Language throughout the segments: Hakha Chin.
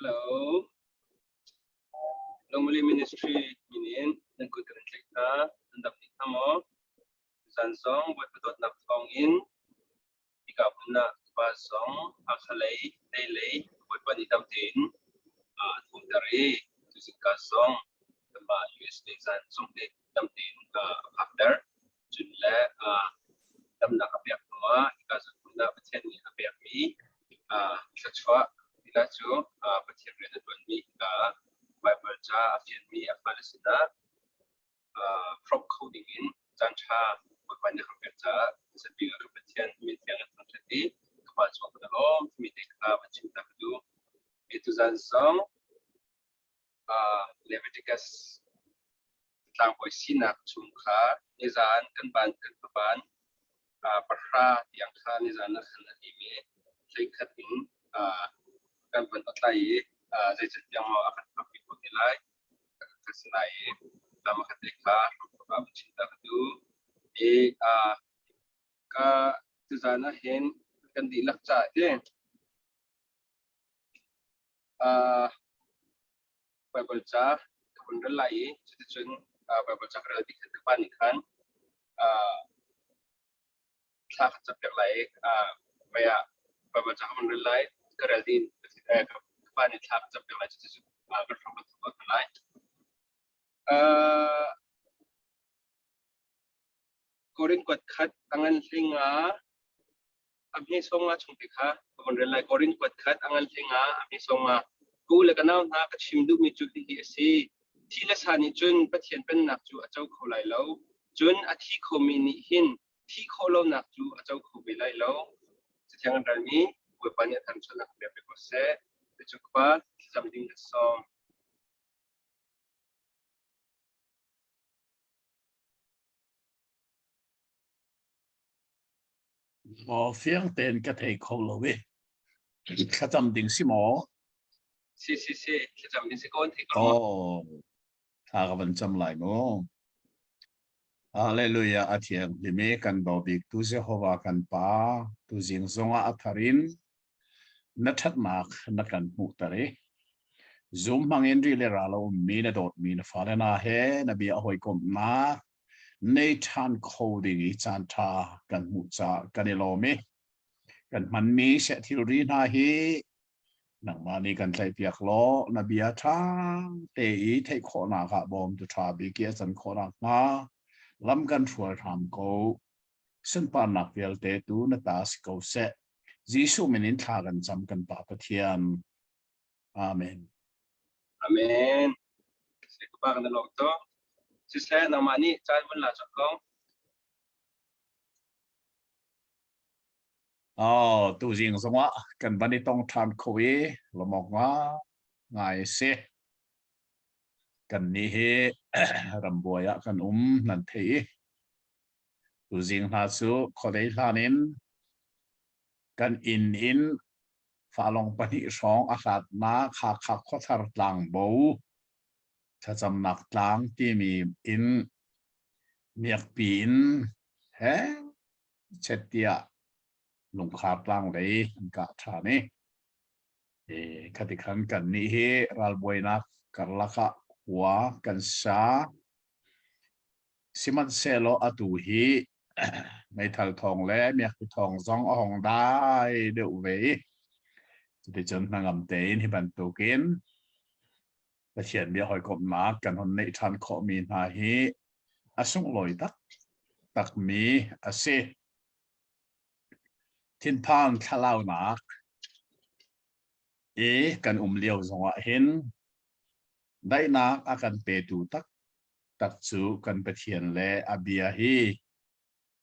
Hello. Lungmuli Ministry min in nan kut kan tlaih hna. Nan dam dih hna maw? Zan zong Bawipa dawtnak thawng in hika hmun ah pa zong Hakha lei, lei lei Bawipa nih dam tein a thumter i tuzingka zong kanmah USA zan zong nih dam tein a phakter. Cun le damnak a pek hnu ah hika zawn hmun ah Pathian nih a pekmi thluachuah tila cu Pathian rian a ṭuanmi hika Baibal ca a fianmi a fale sinah hrawmh kho dingin caanṭha Bawipa nih a kan pek caah hmasabik ah kan Pathian min thiang in thangṭhat i ka pa cung kan i lawm timi te kha van chim ta ka duh. Hi tuzan zong Leviticus tlangbawi sinak chung kha nizan kan ban kan paban pahra tiang kha nizan ah khan a lim i hleikhat in kan van atlai i zeicatiang maw a kan phakpi khawh te lai ka si lai i lam khat te kha hramthok ah chin ta ka duh i ka tuzan ah hin kan dihlak caah ti Baibal ca ka hun rel lai i cuticun Baibal ca ka rel dih khan ka pa nih khan thla ka campiak lai i mei ah Baibal ca ka hun rel lai ka rel dih ka pa nih thla ka campiak lai cuticun kan hram kan thawk ko lai. Korin kuat khat a ngan hlinga a hme sawm nga chung te kha ka von rel lai. Korin kuat khat a ngan hlinga a hme sawm nga. Ka u le ka nau hna ka chim duhmi cu hihi a si. Thi le sa nih cun Pathian pennak cu a co kho lai lo. Cun a thi khomi nih hin thi khawh lonak cu a co kho ve lai lo. Cathiang an ralmi Bawipa nih a thanchonak pe pe ko seh. Cucu ka pa thlacam ding ka sawm. Maw fiang tein ka thei kho lo i thlacam ding si maw? Si si si, thlacam ding si ko an thei ko. Oh, thla ka van cam lai mu. Hallelujah a thiang hlimi kan daw bik tu Jehovah kan pa tu zing zongah a thar in na ṭhatnak na kan hmuhter i zum hmangin ri le ral a ummi na dawtmi na fale na he na bia hawikomhnak nei ṭhan kho ding i caanṭha kan hmuh caah kan i lawm i kan hmanmi seh thilri hna hi nangmah nih kan tlaihpiak law na bia ṭha te i theih khawhnak ah bawmtu ṭha bik i a can khawh nakhnga lam kan hrual hram ko. Sunparnak vialte tu na ta si ko seh. Jesuh min in thla kan cam kan Pa Pathian. Amen. Amen. Ka pa kan lawm to. Siseh nangmah nih caan vun la cawk ko. Oh, tuzing zongah kan van i tong ṭhan kho i lawmawk nga ngai si. Kan nih hi rambuai ah kan um nan thei i tuzing hna cu khuadei hlan in kan inn in falong pahnih hrawng a hlatnak Hakha Khuathar tlangbo thlacamnak tlang timi in miakpi in he chet tiah lungkhar tlang lei an kah ṭhan i khati khan kan nih hi ralbuainak karlak ah khua kan sa. Sihmanhsehlaw atu hi meithal thawng le miakpi thawng zong a hong dai deuh ve i cuticun hnangam tein hi bantukin Pathian bia hawikomhnak kan hun neih ṭhan khawhmi hna hi a sunglawi taktakmi a si. Thinphan thlalaunak i kan um lio zongah hin daihnak a kan petu taktak cu kan Pathian le a bia hi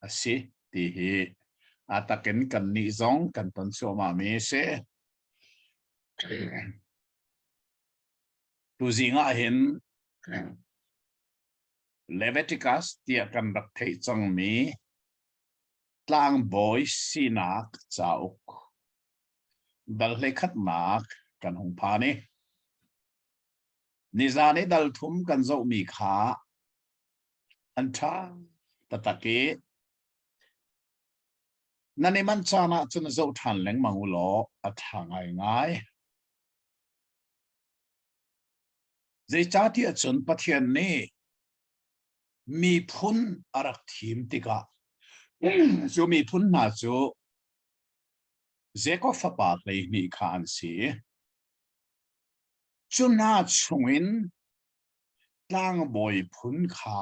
a si ti hi a takin kannih zong kan ton cuahmahmi a si. Tuzing ah hin Leviticus tiah kan rak theih cangmi tlangbawi sinak cauk dal hleikhatnak kan hung phan i nizan i dal thum kan zohmi kha an ṭha taktak i nan i manh caan ah cun zoh ṭhan lengmang u law a ṭha ngaingai. Zeicahtiah cun Pathian nih miphun a rak thim tikah cu miphun hna cu Jakob fapa 12 kha an si. Cu hna chungin tlangbawi phun kha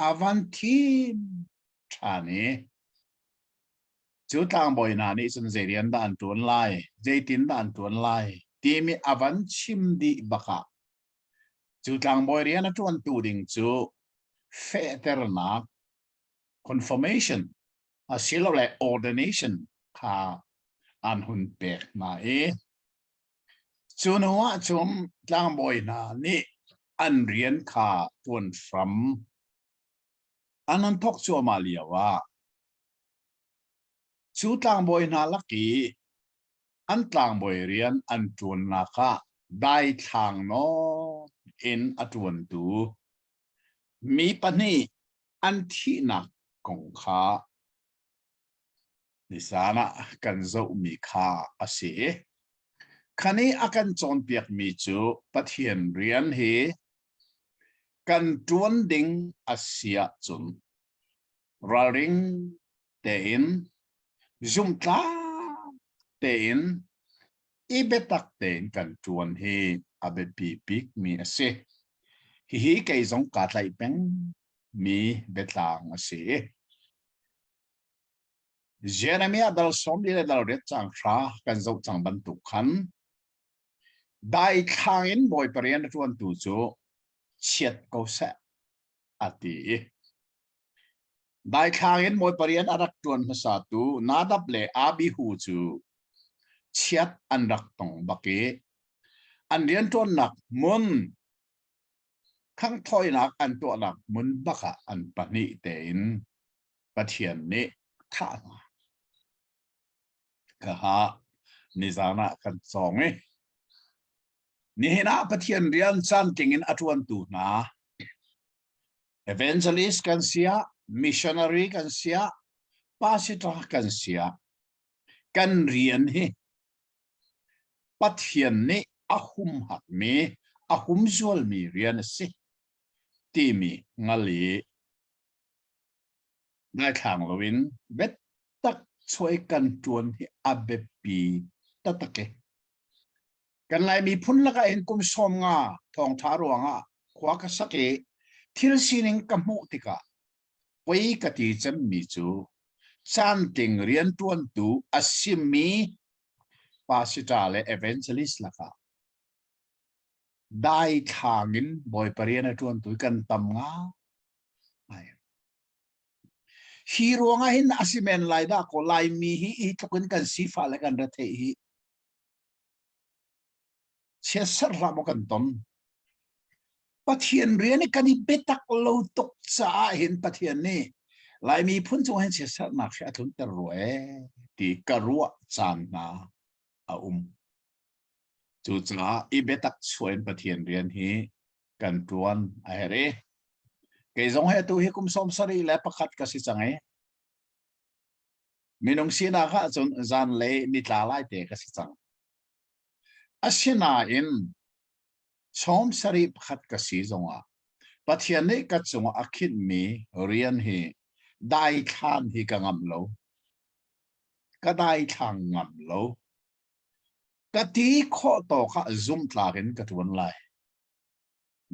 a van thim ṭhan i cu tlangbawi hna nih cun zei rian dah an ṭuan lai, zeitin dah an ṭuan lai timi a van chim dih bak ah cu tlangbawi rian a ṭuantu ding cu fehternak confirmation asilole ordination kha an hun pek hna i Cu hnu ahcun tlangbawi hna nih an rian kha ṭuan hram an hun thawk cuahmah lioah cu tlangbawi hna lak i an tlangbawi rian an ṭuannak ah daithlang nawn in a ṭuantu mi pahnih an thihnak kong kha Nizan ah kan zohmi kha a si. Kha nih a kan cawnpiakmi cu Pathian rian hi kan ṭuan ding a si ahcun ralring tein zumhtlak tein i biatak tein kan ṭuan hi a biapi bikmi a si. Hihi kei zong kaa tlaih peng mi biatlang a si. Jeremiah dal 40 le dal riat cang hra kan zoh cang bantuk khan daithlang in Bawipa rian a ṭuantu cu chiat ko seh a ti i daithlang in Bawipa rian a rak ṭuan hmasatu Nadab le Abihu cu chiat an rak tong bak i an rianṭuannak hmun khanghthawinak an tuahnak hmun bak ah an pahnih tein Pathian nih thah hna. Kaha nizan ah kan cawng i nihin ah Pathian rian cantling in a ṭuantu hna evangelist kan sia, missionary kan sia, pastor kan sia, kan rian hi Pathian nih a humhakmi, a humzualmi rian a si timi ngal i Ngaithlang loin biatak chuai kan ṭuan hi a biapi taktak i kan Lai miphun lakah hin kum 50 thawngṭha ruangah khua ka sak i thil sining ka hmuh tikah poi ka ti cemmi cu caantling rianṭuantu a simi pastor le evangelist lakah daithlang in Bawipa rian a ṭuantu kan tam ngai. Hi ruangah hin a si men lai dah kaw Laimi hi hi tluk in kan sifah le kan retheih hi chiatserh hlah maw kan ton. Pathian rian i kan i biatak lo tuk caah hin Pathian nih Laimi phun cung hin chiatserhnak hi a tlunter rua ee ti ka ruah caan hna a um. Cucaah i biatak chuah in Pathian rian hi kan ṭuan a herh i kei zong hi atu hi kum 71 ka si cang i minung sinak ah cun zanlei nitla lai te ka si cang. Asinain 71 ka si zongah Pathian nih ka cungah a khinhmi rian hi daithlan hi ka ngamh lo. Ka daithlang ngam lo. Ka ti khawh tawk ah zumtlak in ka ṭuan lai.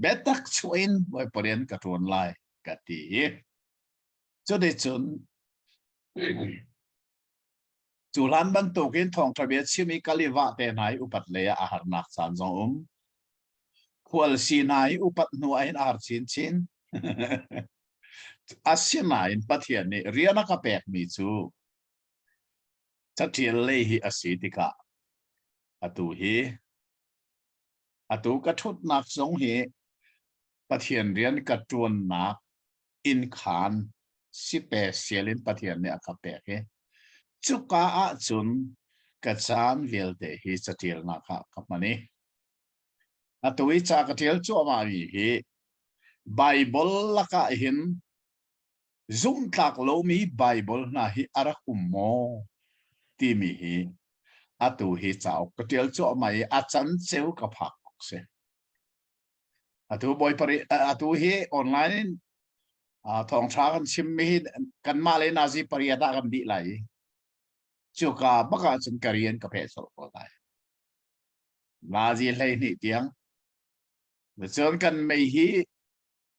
Biatak chuah in Bawipa rian ka ṭuan lai ka ti i cuticun cu hlan bantukin thawngṭha bia chim i kal i vah te hna i upat lei ah a harnak caan zong um. Khual si hna i upat hnu ah hin a har chinchin. Asinain Pathian nih rian a ka pekmi cu caṭial lei hi a si tikah atu hi atu ka ṭhutnak zong hi Pathian rian ka ṭuannak innkhaan sipe sial in Pathian nih a ka pek i cuka ahcun ka caan vialte hi caṭialnak ah ka hman i atu i ca ka ṭial cuahmahmi hi Baibal lakah hin zumhtlak lomi Baibal hna hi a rak um maw timi hi atu hi cauk ka ṭial cuahmah i a can ceu ka phak bak si. Atu bawi pari atu hi online in thawngtha kan chim mi hi kanmah le nazi pariat ah kan dih lai. Cuka bak ah cun ka rian ka peh colh ko lai. Nazi 12 tiang. Cun kan mei hi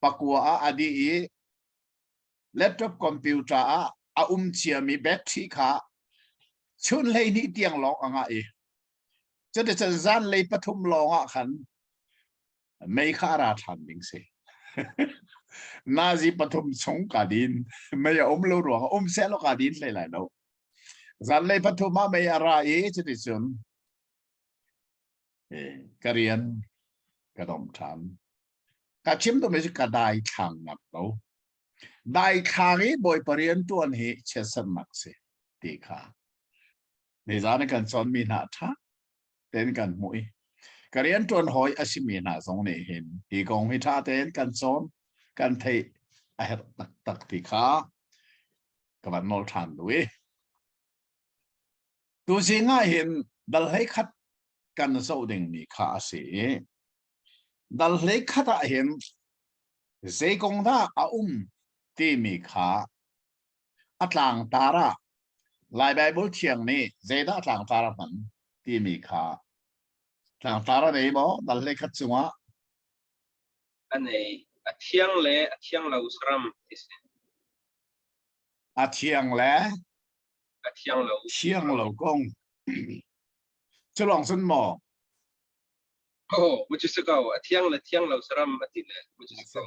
pakua ah a dih i laptop computer ah a um ciami battery kha chun 12 tiang lawng a ngah i cuticun zanlei 3 lawng ah khan mei kha a ra ṭhan ding si. Nazi 3 chung ka din mei a um lo ruang um seh law ka din hlei lai lo. Zanlei 3 ah mei a ra i cuticun ka rian ka dom ṭhan. Ka chim duhmi cu ka dai thlang ngam lo. Dai thlang i Bawipa rian ṭuan hi chiatsernak si ti kha nizan kan cawnmi hna ṭha tein kan hmuh i ka rian ṭuan hawi a simi hna zong nih hin hi kong hi ṭha tein kan cawn kan theih a herh taktak ti kha ka van nawl ṭhan duh i tuzing ah hin dal 11 kan zoh dingmi kha a si i Dal 11 ah hin zei kong dah a um timi kha a tlangtar ah Lai Baibal Thiang nih zeidah tlangtar a hman timi kha tlangtar a nei maw dal 11 cungah? A nei. A thiang le a thiang lo saram ti si. A thiang le a thiang lo. Thiang lo kong. Cu lawng cun maw? Oh, which is ko a thiang le thiang lo saram a ti le which is ko.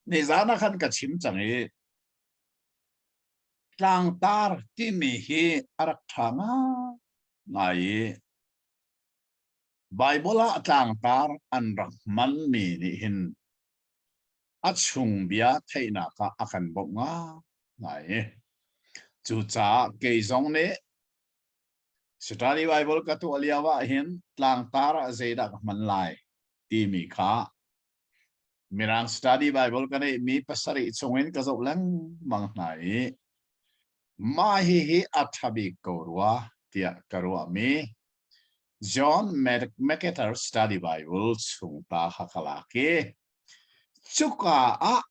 Nizan ah khan ka chim cang i tlangtar timi hi a rak ṭha ngai i Bible ah tlangtar an rak hmanmi nih hin a chung bia theihnak ah a kan bawmh ngai. Cucaah kei zong nih Study Bible ka tuah lio ah hin tlangtar ah zeidah ka hman lai timi kha Mirang Study Bible ka neihmi 7 chungin ka zoh lengmang hna i mah hihi a ṭha bik ko rua tiah ka ruahmi John MacArthur Study Bible chung ta kha ka lak i cuka ah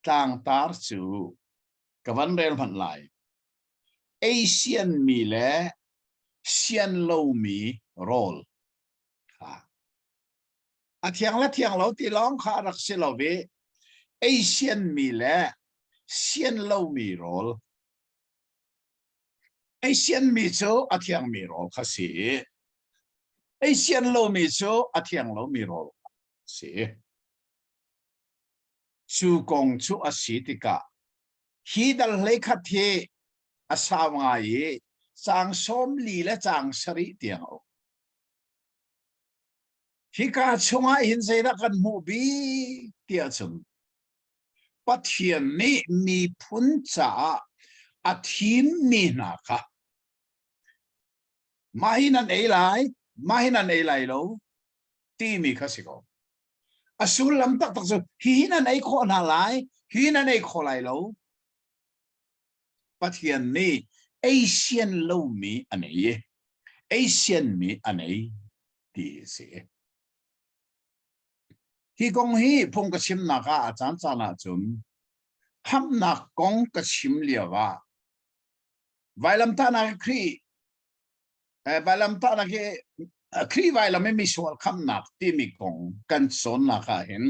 tlangtar cu ka van rel hmanh lai. Ei sianmi le sian lomi rawl kha a thiang le thiang lo ti lawng kha a rak si lo i ei sianmi le sian lomi rawl ei sianmi cu a thiangmi rawl kha si i ei sian lomi cu a thiang lomi rawl si. Cu kong cu a si tikah Hi dal 11 hi a sau ngai i caang 40 le caang 7 tiang a um. Hika chungah hin zeidah kan hmuh bik tiah cun Pathian nih miphun caah a thimmi hna kha mah hi nan ei lai, mah hi nan ei lai lo timi kha si ko. A sullam taktak cu hi nan ei khawh hna lai, hi nan ei khawh lai lo. Pathian nih ei sian lomi a nei i ei sianmi a nei ti a si. Hi kong hi phung ka chimnak ah a caan caan ahcun khamhnak kong ka chim lio ah vailamtahnak Khrih vailamtahnak hi Khrih vailam i misual khamhnak timi kong kan cawnnak ah hin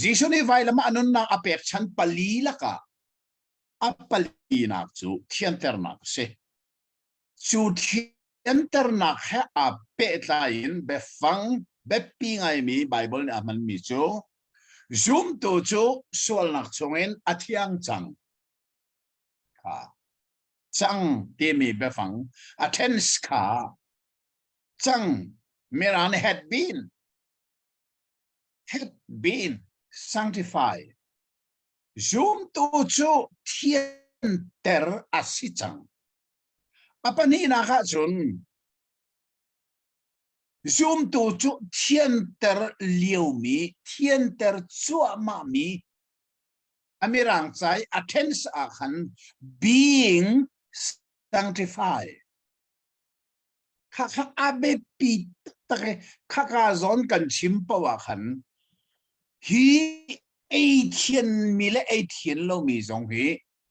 Jesuh nih vailam ah a nunnak a pekchan pali lakah a palinak cu thianternak a si. Cu thianternak he aa pehtlai in biafang biapi ngaimi Baibal nih a hmanmi cu zumtu cu sualnak chungin a thiang cang kha cang timi biafang a tense kha cang Mirang had been had been sanctified zumtu cu thianter a si cang a pahnihnak ah cun zumtu cu thianter liomi thianter cuahmahmi a mirang ca i a tense ah khan being sanctified. Khakha a biapi taktak i khaka zawn kan chim paoh ah khan hi ei thianmi le ei thian lomi zong hi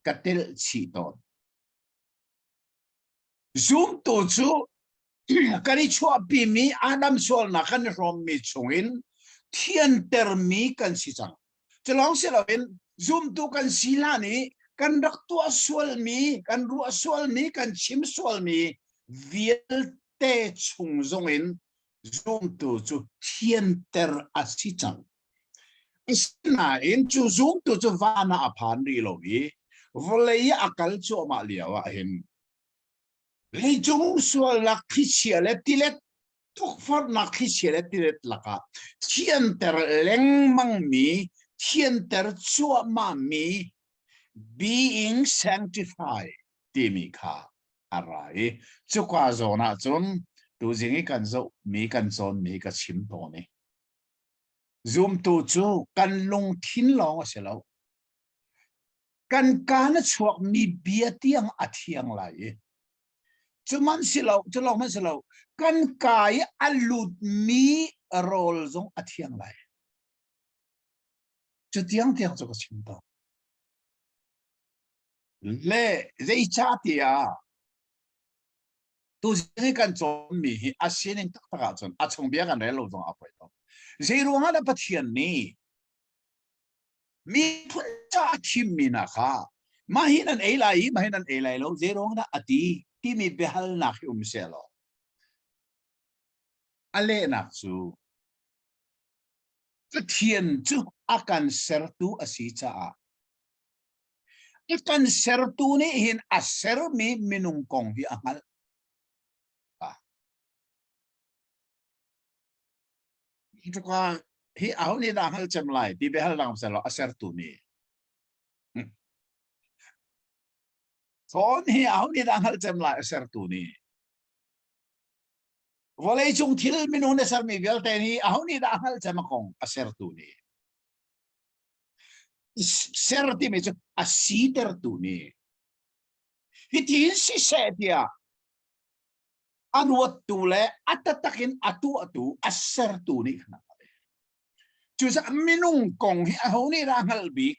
ka telh chih tawn. Zumtu cu kan i chuahpimi Adam sualnak kan i hrawmmi chungin thiantermi kan si cang. Cu lawng si loin zumtu kan si hlan i kan rak tuah sualmi, kan ruah sualmi, kan chim sualmi vialte chung zongin zumtu cu thianter a si cang. Asinain cu zumtu cu van ah a phan rih lo i vawlei i a kal cuahmah lio ah hin leicung sualnak thlichia le tilet tukforhnak thlichia le tilet lakah thianter lengmangmi thianter cuahmahmi being sanctified timi kha a ra i cuka zawn ah cun tuzing i kan zohmi kan cawnmi ka chim tawn i zumtu cu kan lungthin lawng a si lo kan kaan a chuakmi bia tiang a thiang lai i cu man si lo cu lawng hmanh si lo kan ka i a lutmi rawl zong a thiang lai cu tiang tiang cu ka chim tawn le zeicah tiah tuzing i kan cawnmi hi a sining taktak ahcun a chung bia kan rel lo zong a poi lo zei ruangah dah Pathian nih miphun ca a thimmi hna kha mah hi nan ei lai i mah hi nan ei lai lo zei ruang dah a ti timi biahalnak hi um seh law a lehnak cu Pathian cu a kan sertu a si caah a kan sertu nih hin a sermi minung kong hi a hngalh. Cuka hi aho nih dah hngal cem lai ti biahal dang seh law a sertu nih. Phone hi aho nih dah hngal cem lai a sertu nih. Vawlei cung thil minung na sermi vialte nih aho nih dah hngal cem a kong a sertu nih. Ser timi cu a sitertu nih. Hitin siseh tiah a ruattu le a taktak in a tuahtu a sertu nih khan a hngalh. Cucaah minung kong hi aho nih dah a hngalh bik?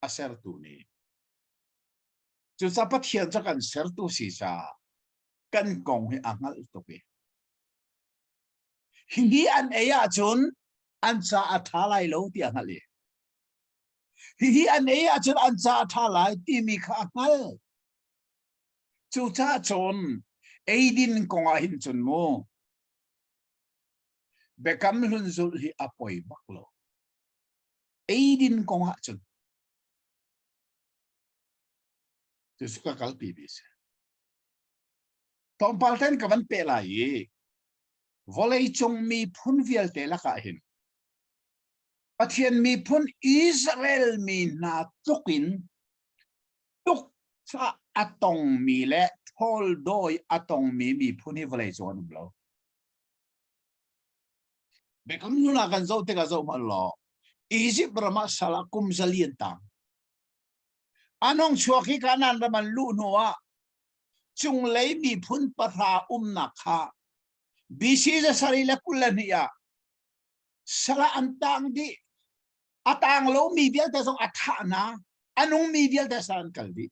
A sertu nih. Cucaah Pathian cu kan sertu si caah kan kong hi a hngalh tuk i hihi an ei ahcun an ca a ṭha lai lo ti a hngalh i hihi an ei ahcun an ca a ṭha lai timi kha a hngalh. Cucaah cun eidin kongah hin cun mu biakam hlun zulh hi a poi bak lo. Eidin kongah cun cu ka kalpi bi si. Tlawmpal ten ka van peh lai i vawlei cung miphun vialte lakah hin Pathian miphun Israel mi hna tluk in tukfah a tongmi le ṭhawldawi a tongmi miphun hi vawlei cung an um lo. Biakam hlun ah kan zoh tikah zoh hmanh law Egypt ram ah sal ah kum zali an tang. An hong chuak hi Kanaan ram an luh hnu ah cunglei miphun pahra umnak kha BC 722 ah sal ah an tang dih. A tang lomi vialte zong a thah hna. A nungmi vialte sal an kal dih.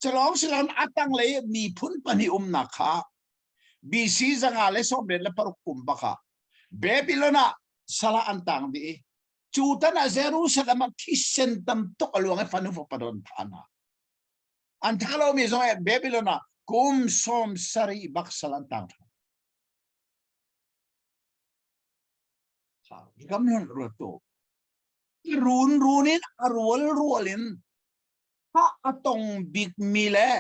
Culawng siloin a tanglei miphun pahnih umnak kha BC 596 kum bak ah Babylon ah sal ah an tang dih i cu tan ah Jerusalem ah thisen tam tuk a luang i fanu fapa an thah hna. An thah lomi zong Babylon ah kum 70 bak sal an tang ṭhan. Kam ruat tu. Run run in a rual rual in ha a tong bikmi le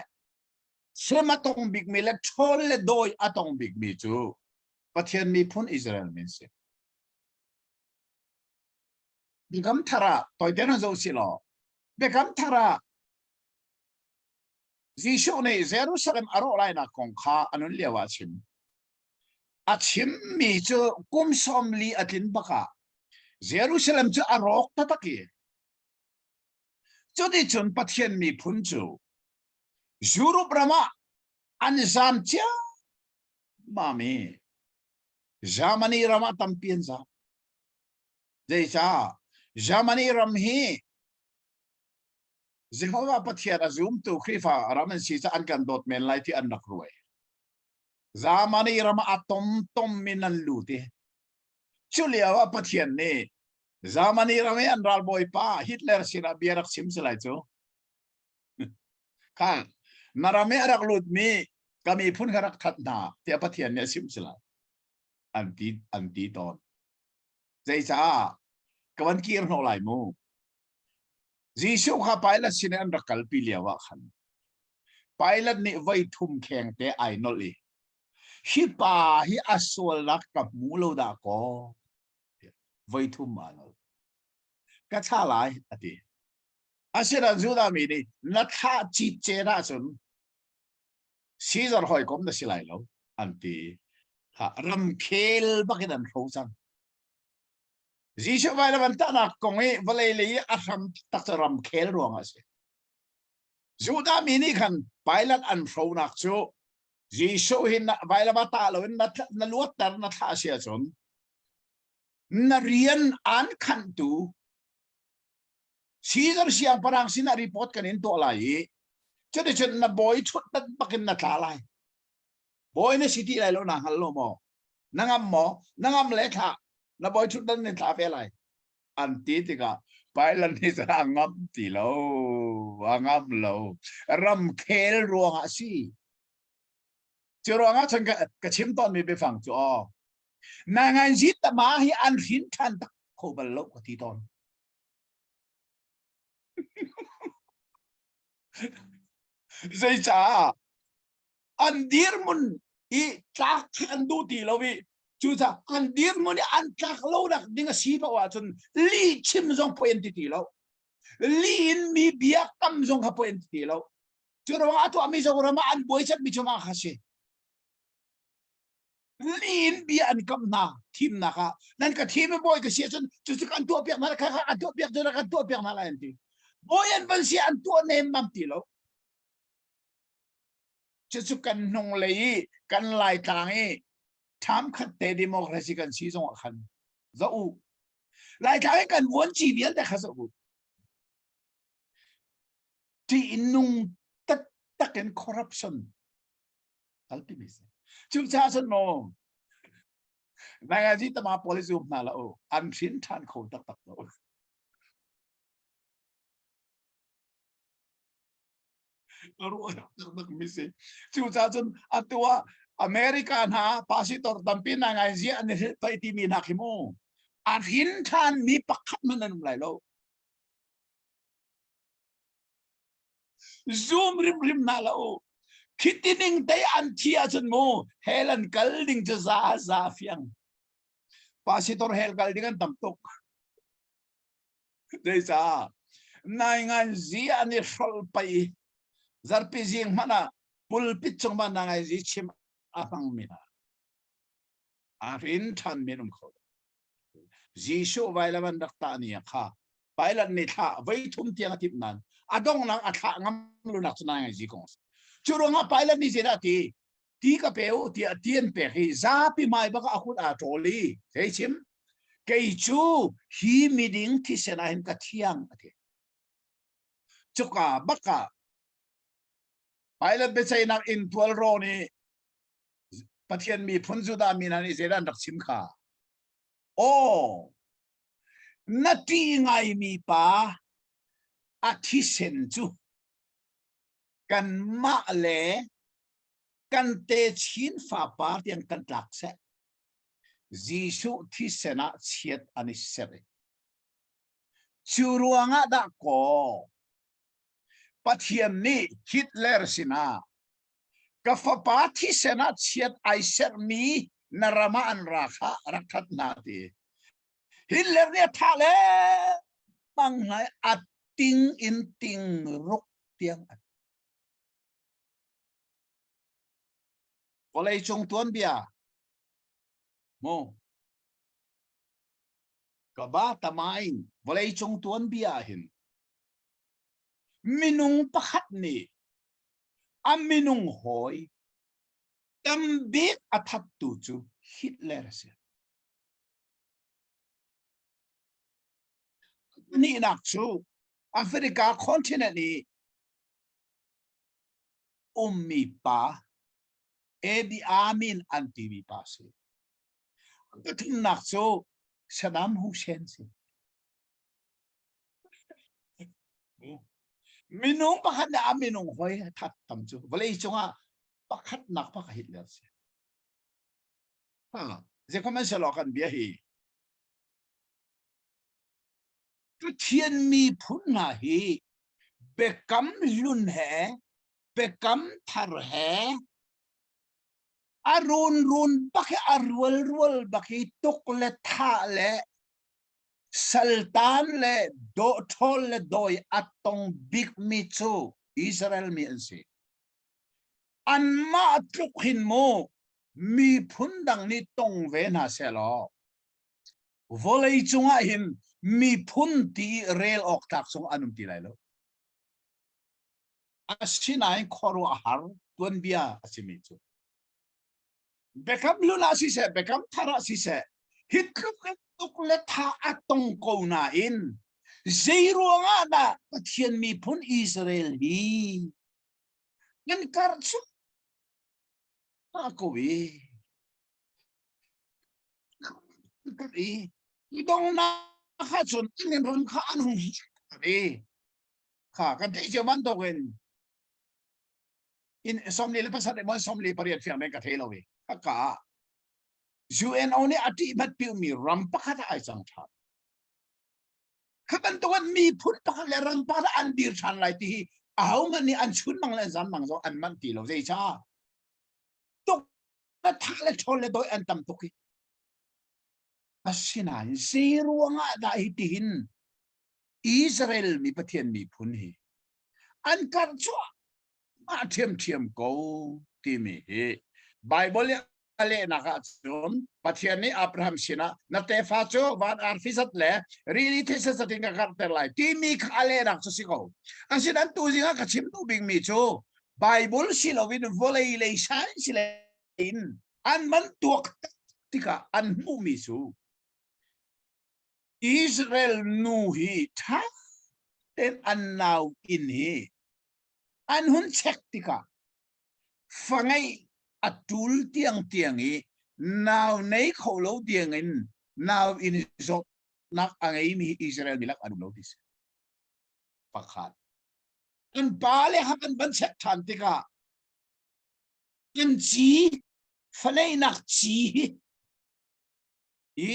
sem a tong bikmi le ṭhawl le dawi a tong bikmi cu Pathian miphun Israel min si. Biakam thar ah toiten an zoh si law Biakam thar ah Jesuh nih Jerusalem a rawh lainak kong kha a nun lio ah a chim. A chimmi cu kum 40 a tlin bak ah Jerusalem cu a rawk taktak i cuticun Pathian miphun cu Europe ram ah An zam ciammam i Germany ram ah tampi an zam. Zeicah? Germany ram hi Jehovah Pathian a zumtu Khrihfa ram an si caah an kan dawt men lai ti an rak ruai. Germany ram ah a tomtom in an lut i cu lio ah Pathian nih Germany ram i an ralbawipa Hitler sinah bia rak chim si lai cu. Kha na ram i a rak lutmi ka miphun kha rak that hna tiah Pathian nih a chimh si lai. An ti an ti tawn. Zeicah ka van kir hnawh lai mu. Jesuh kha Pilate sin an rak kalpi lio ah khan Pilate nih voi thum kheng te ai nolh i hi pa hi a sualnak ka hmu lo dah kaw voi thum aa nolh. Ka thlah lai a ti. Asinain Judah mi nih na thlah citcet ahcun Caesar hawikom na si lai lo an ti. Ramkhel bakin an hro cang. Jesuh vailam an tahnak kong i vawlei lei i a hram tak cu ramkhel ruangah a si. Judah mi nih khan Pilate an hronak cu Jesuh hi vailam ah tah loin na, na luatter na thlah si ahcun na rian aan khanhtu Caesar siangpahrang sinah report kan in tuah lai i cuticun na bawi ṭhutdan bakin na tla lai. Bawi na si ti lai lo na hngal lo maw? Na ngam maw? Na ngam le thlah. Na bawi ṭhutdan in thla ve lai. An ti tikah Pilate nih cun a ngam ti lo. A ngam lo. Ramkhel ruangah a si. Cu ruangah cun ka, ka chim tawnmi biafang cu aw. Na ngan tama hi an hrin ṭhan tak kho bal lo ka ti tawn. Zeicah an dirhmun i tlak khi an duh ti lo i cucaah an dirhmun i an tlak lo nak ding a si paoh ahcun lih chim zong poi an ti ti lo. Lih in mi bia kam zong kha poi an ti ti lo. Cu ruangah a tuahmi Zoram ah an buai cemmi cu mah kha si. Lin bia an kam hna thimnak ah nan ka thim i bawi ka si ahcun cucu kan tuah piak hna kha kan tuah piak cu kan tuah piak hna lai an ti. Bawi an van si an tuah nemmam ti lo. Cucu kan hnung lei i kan laitlang i ṭham khat te democracy kan si zong ah khan zoh u. Laitlang i kan vuanci vialte kha zoh u. Ṭihnung taktak in corruption kalpi mi si. Cucaah cun maw Nagazi tama pawl hi zum hna la u an hrin ṭhan kho taktak lo. Ruah taktak mi si. Cucaah cun atu ah America hna pastor tampi na ngai zia an i hrilh pai timi hna khi mu a hrin ṭhan mi pakhat man an um lai lo. Zum rimrim hna la u. Khiti ning te an thi ahcun mu hell an kal ding cu za za fiang. Pastor hell kal ding an tam tuk. Zeicah? Nai ngan zi an i hrol pai zarpi zing hmanh ah pulpit cung ma na ngai zi chim a hmang mi hna. A rin ṭhan men um kho. Jesuh vailam an rak tah ni ah kha Pilate nih thlah voi thum tiang a timh nain a donghnak a thlah ngam lonak cu nai zi kong a si. Cu ruangah Pilate nih zeidah a ti? Ti ka pe u tiah ti an pek i zapi hmai bak ah a kut aa ṭawl i zei chim? Kei cu hi miding thisen ah hin ka thiang a ti. Cuka bak ah Pilate biaceihnak inn tual rawn i Pathian miphun Judah mi hna nih zeidah an rak chim kha? Aw, na ṭih ngaimi pa a thisen cu kanmah le kan techin fapar tiang kan tlak seh. Jesuh thisen ah chiat an i ser i cu ruangah dah kaw Pathian nih Hitler sinah Ka fapa thisen ah chiat ai serhmi na ram ah an ra kha rak that hna ti. Hitler nih a thah le bang ngai a ting in ting ruk tiang an. Vawlei cung tuanbia mu ka ba tamain vawlei cung tuanbia hin minung pakhat nih a minung hawi. Tambik a thattu cu Hitler a si. Pahnihnak cu Africa continent i ummi pa Idi Amin an timi pa si. Pathumnak cu Saddam Hussein si. Minung pakhat nih a minung hoi that tam cu vawlei cungah pakhatnak pakhat Hitler si. Ha, zekhomenselaw kan bia hi Pathian miphun hna hi biakam hlun he biakam thar he a runrun bak hi a rualrual bak hi tuk le thah le saltan le dawhṭhawl le dawi a tong bikmi cu Israel mi an si. Anmah tluk hin mu miphun dang nih tong ve hna sehlaw vawlei cungah hin miphun ti rel awk tlak zong an um ti lai lo. Asinain khuaruahhar tuanbia a simi cu Biakam hlun ah siseh, biakam thar ah siseh, hi tluk in tuk le tha a tong ko nain zei ruangah dah Pathian miphun Israel hi kan karh cu ko i i donghnak ah cun an ram kha an hung i kha kan theih cio bantukin in 47 maw 48 fiang men ka thei lo i ka ah UNO nih a ṭih hmat piumi ram pakhat ah ai cang ṭhan. Kha bantukin miphun pakhat le ram pakhat an dir ṭhan lai ti hi ahohmanh nih an chun mang le an zan mang zong an manh ti lo zeicah tuk le thah le ṭhawl le dawi an tam tuk hi. Asinain zei ruangah dah hi tihin Israel mi Pathian miphun hi an karh cuahmah ṭhiamṭhiam ko timi hi Baibal i a lehnak ahcun Pathian nih Abraham sinah na tefa cu van arfi zat le rili thisa zat in ka karhter lai timi kha a lehnak cu si ko. Asinain tuzing ah ka chim duh bikmi cu Baibal si loin vawlei lei science lei in an man tuak tikah an hmuhmi cu Israel nu hi ṭha tein an nau inn hi an hun check tikah fa ngeih a ṭul tiangtiang i nau nei kho lo tiangin nau inn zawtnak a ngeimi Israel mi lak an um lo ti si. Pakhat. An pale ha kan van check ṭhan tikah an ci faneihnak ci hi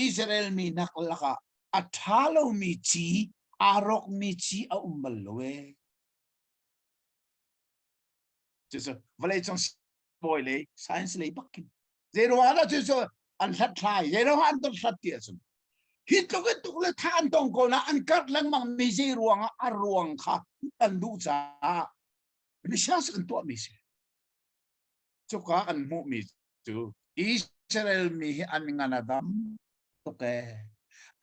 Israel mi nak lakah a ṭha lomi ci aa rawkmi ci a um bal lo ee. Cucu vawleicung bawi lei science lei bak in zei ruangah dah cucu an hlathlai zei ruangah an hlat ti ahcun hi tluk in tuk le tha an tong ko na an karh lengmang mi zei ruangah a ruang kha an duh caah research an tuahmi si cuka an hmuhmi cu Israel mi hi an ngan a dam tuk ee.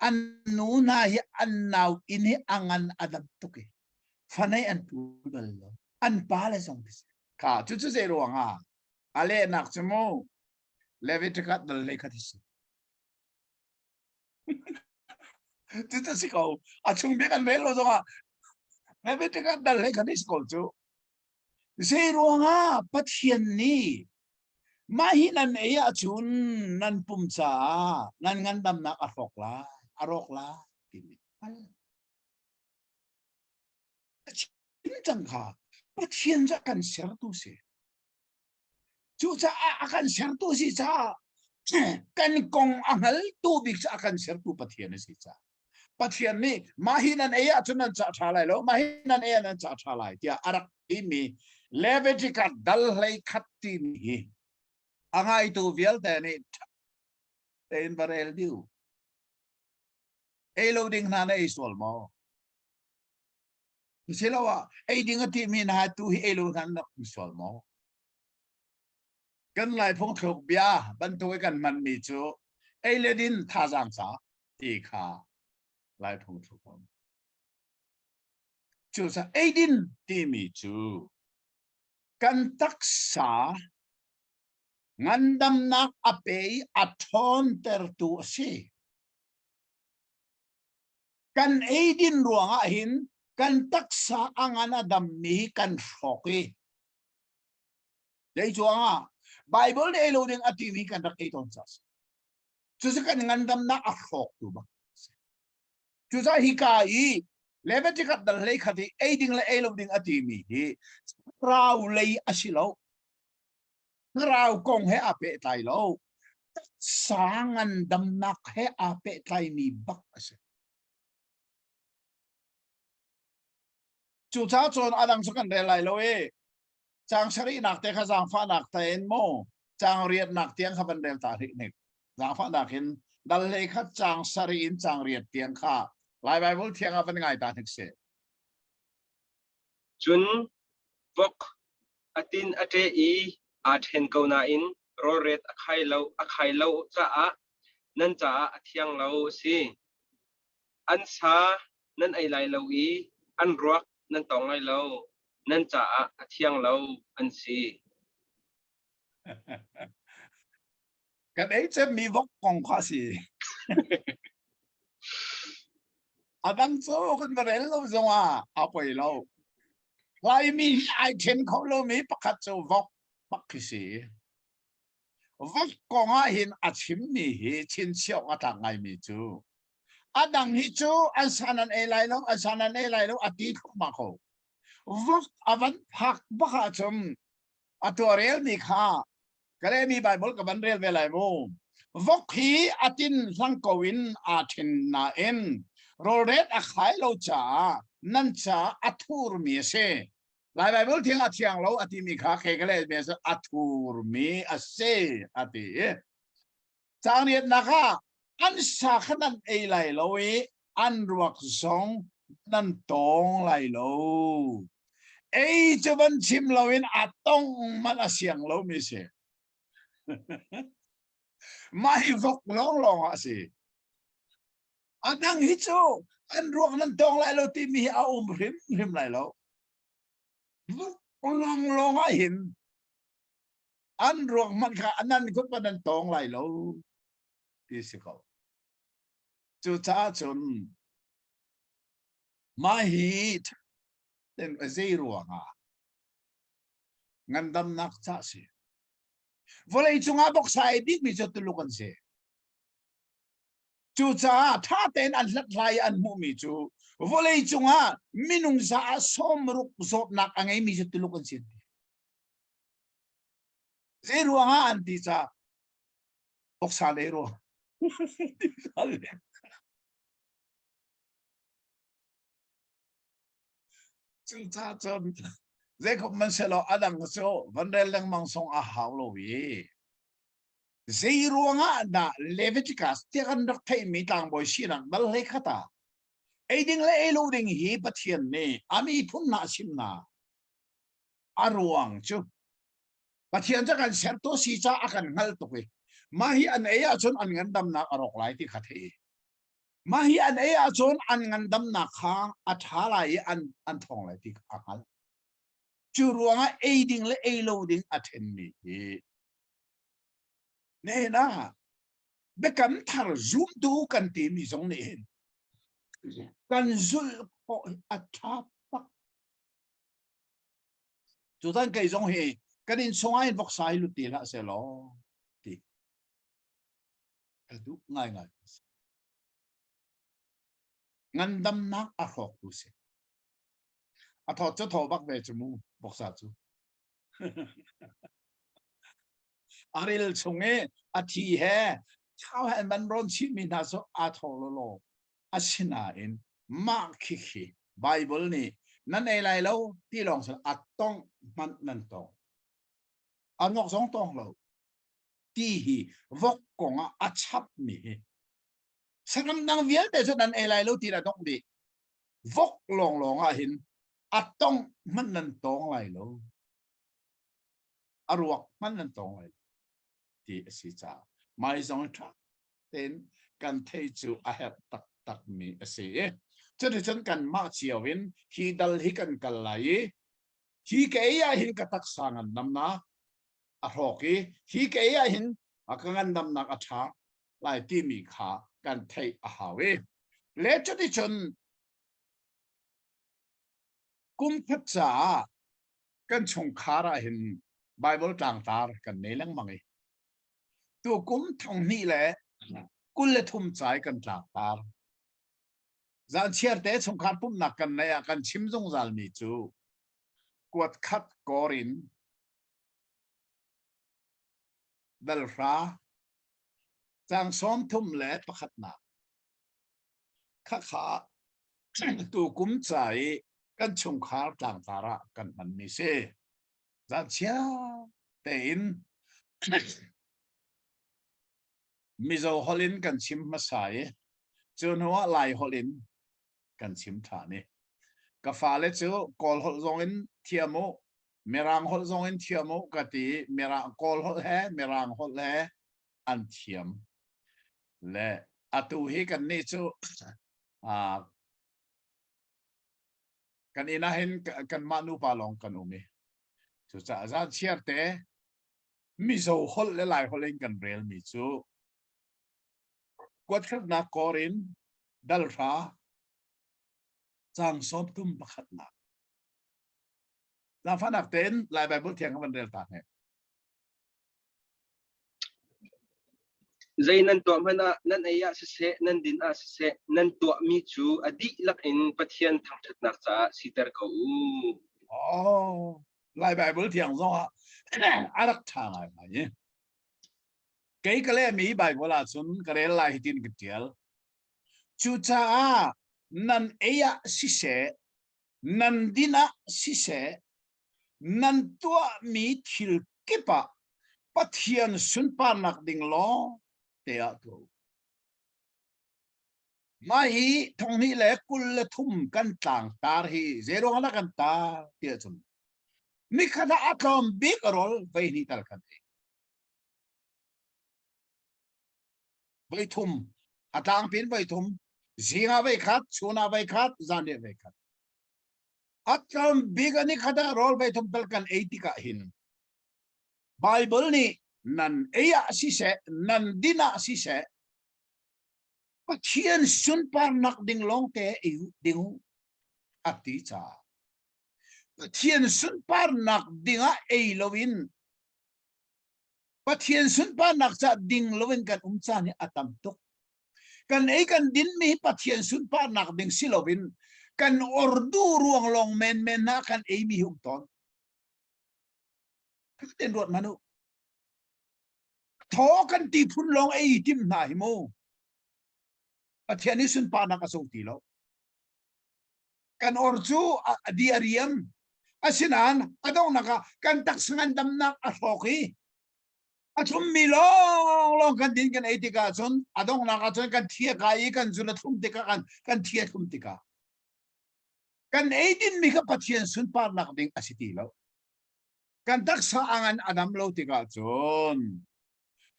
An nu hna hi an nau inn hi a ngan a dam tuk i fanei an pu bal lo. An pa le zong si. Kha cucu zei ruang ah a lehnak cu mu Leviticus dal hlei khat hi si. Cucu si ko. A chung bik an rel lo zongah Leviticus dal hlei khat hi si ko cu. Zeiruangah Pathian nih mah hi nan ei ahcun nan pum caah nan ngandamnak a hrawk lai, a rawk lai timi hngal. A chim cang kha Pathian cu a kan sertu si. Cucaah a kan sertu si caah kan kong a hngaltu bik cu a kan sertu Pathian a si caah Pathian nih mah hi nan ei ahcun nan ca ṭha lai lo, mah hi nan ei ah nan ca ṭha lai tiah a rak timi Leviticus dal hlei khat timi hi a ngaitu vialte nih tein va rel diu. Ei lo ding hna na ei sual maw? Asiloah ei ding a timi hna tu hi ei lo hna na um sual maw? Kan Lai phungthluk bia bantuk i kan hmanmi cu ei le din thazaang ca ti kha Lai phungthluk um. Cucaah eidin timi cu kan taksa. Ngandamnak a pe i a ṭhawntertu a si. Kan eidin ruangah hin kan taksa a ngan a dammi hi kan hrawk i zei cuangah Bible nih ei lo ding a timi kan rak ei tawn ca si. Cucu kan ngandamnak a hrawktu bak. Cucaah hika i Leviticus dal hlei khat i ei ding le ei lo ding a timi hi thlarau lei a si lo. Thlarau kong he aa pehtlai lo. Taksa ngandamnak he aa pehtlaimi bak a si. Cucaah cun a dang cu kan rel lai lo i caang sarihnak te kha zaangfahnak tein maw caang riatnak tiang kha van rel ta rih hnik. Zaangfahnak in dal hlei khat caang sarih in caang riat tiang kha Lai Baibal thiang ah van ngai ta hnik seh. Cun vok a tin a ṭe i aa ṭhen ko nain rawlret a khai lo caah nan caah a thiang lo a si. An sa nan ei lai lo i an ruak nan tawng lai lo, nan caah a thiang lo an si. Kan ei cemmi vok kong kha a si. A dang cu kan va rel lo zongah a poi lo. Laimi hi ai ṭhen kho lomi pakhat cu vok bak khi si. Vok kong ah hin a chimmi hi chinchiah awk a tlak ngaimi cu a dang hi cu an san an ei lai lo, an san an ei lai lo a ti thluahmah ko. Vok a van phak bak ahcun a tuarelmi kha ka lehmi Bible ka van rel ve lai mu. Vok hi a tin hlang ko in aa ṭhen nain rawlret a khai lo caah nan caah a thurmi a si. Lai Bible thiang a thiang lo a timi kha khe ka leh me a thurmi a si a ti i Caang riatnak ah an sa kha nan ei lai lo i an ruak zong nan tawng lai lo. Ei cu van chim loin a tong man a siang lomi si. Mah hi vok lawnglawng ah a si. A dang hi cu an ruak nan tawng lai lo timi hi a um hrimhrim lai lo. Vok lawnglawng ah hin an ruak hmanh kha nan kut pa nan tawng lai lo ti si ko. Cucaah cun mah hi zei ruangah ngandamnak ca si. Vawlei cungah boksa ei bikmi cu Tuluk an si. Cucaah ṭha tein an hlathlai i an hmuhmi cu vawlei cungah minung za ah 60 zawtnak a ngeimi cu Tuluk an si. Zei ruangah an ti ca voksa lei ruang. Cucaah cun zeikhop man selaw a dang cu van rel lengmang song a hau lo i zei ruangah dah Leviticus tiah kan rak theihmi tlangbawi sinak dal hlei khat ah ei ding le ei lo ding hi Pathian nih a miphun hna a chim hna. A ruang cu Pathian cu kan sertu si caah a kan hngalh tuk i mah hi an ei ahcun an ngandamnak a rawk lai ti kha theih. Mah hi an ei ahcun an ngandamnak kha a ṭha lai i an an ṭhawng lai ti a hngalh. Cu ruangah ei ding le ei lo ding a ṭhenmi hi nihin ah biakam thar zumtu kan timi zong nih hin kan zulh khawh hi a ṭha bak. Tutan kei zong hi kan inn chungah hin voksa hi lut ti hlah sehlaw ti ka duh ngaingai. Ngandamnak a hrawktu si. A thawt cu thaw bak ve cu mu voksa cu. A ril chung i a thi he thau he an van rawn chihmi hna cu aa thaw lawlaw. Asinain mah khikhi Baibal nih nan ei lai lo ti lawng sin a tongh hmanh nan tong. A nok zong tong lo. Ti hi vok kong ah a chapmi hi. Saram dang vialte cu nan ei lai lo ti na dongh dih. Vok lawnglawng ah hin a tongh hmanh nan tong lai lo. A ruak hmanh nan tong lai lo. Ti a si caah mai zong ṭha tein kan theih cu a herh taktakmi a si i cuticun kanmah cio in hi dal hi kan kal lai i hi ka ei ah hin ka taksa ngandamnak a a hrawk i hi ka ei ah hin a ka ngandamnak a ṭha lai timi kha kan theih a hau i le cuticun kum khat caah kan chungkhar ah hin Bible tlangtar kan nei lengmang i tu kum thong hnih le 23 cai kan tlangtar zan chiar te chungkhar pumhnak kan nei ah kan chim zungzal mi cu kuat khat kor in dalhra cang sawm thum le pakhatnak khakha tu kum ca i kan chungkhar tlangtar ah kan hmanmi si. Zan chia tein Mizo holh in kan chim hmasa i cu hnu ah Lai holh in kan chim ṭhan i ka fale cu Kawl holh zong in thiam u Mirang holh zong in thiam u ka ti i Mirang Kawl holh he Mirang holh he an thiam le atu hi kannih cu uh, kan inn ah hin kanmah nupa lawng kan um i cucaah zan chiar te Mizo holh le Lai holh in kan relmi cu kuatkhatnak kawr in dalhra cang sawm tum pakhatnak Zaangfahnak tein Lai Baibal thiang kan van rel ta hne. Zei nan tuah hmanh ah, nan ei ah siseh, nan din ah siseh, nan tuahmi cu a dihlak in Pathian thangṭhatnak caah siter ko u. Oh, Lai Baibal thiang zong ah a rak ṭha ngai ngai i. Kei ka lehmi Baibal ahcun ka rel lai hitin ka ṭial. Cucaah nan ei ah siseh, nan din ah siseh, nan tuahmi thil kip ah Pathian sunparnak ding lawng te ah tuah u. Mah hi thonghnih le 23 kan tlangtar hi zeiruang ah kan tar ti ahcun nikhat ah a tlawm bik a rawl voi hnih tal kan ei. Voi thum a tlangpin voi thum zing ah voi khat chun ah voi khat zan ah voi khat. A tlawm bik a nikhat ah rawl voi thum tal kan ei tikah hin Bible nih nan ei ah siseh nan din ah siseh Pathian sunparnak ding lawngte ei ding a ti caah Pathian sunparnak dingah ei loin Pathian sunparnak ca ding loin kan um caan hi a tam tuk. Kan ei kan din mi hi Pathian sunparnak ding si loin kan ordu ruang lawng menmen na kan ei mi hi um tawn. Ten ruat manu. Thaw kan ti phun lawng ei tim hna hi mu. Pathian nih sunparnak a co ti lo. Kan or cu a di a riam. Asinain a donghnak ah kan taksa ngandamnak a hrawk i a thlummi lawnglawng kan din kan ei tikah cun a donghnak ah cun kan thia kai i kan zun a thlum tikah kan kan thi a thlum tikah kan ei dinmi kha Pathian sunparnak ding a si ti lo. Kan taksa a ngan a dam lo tikah cun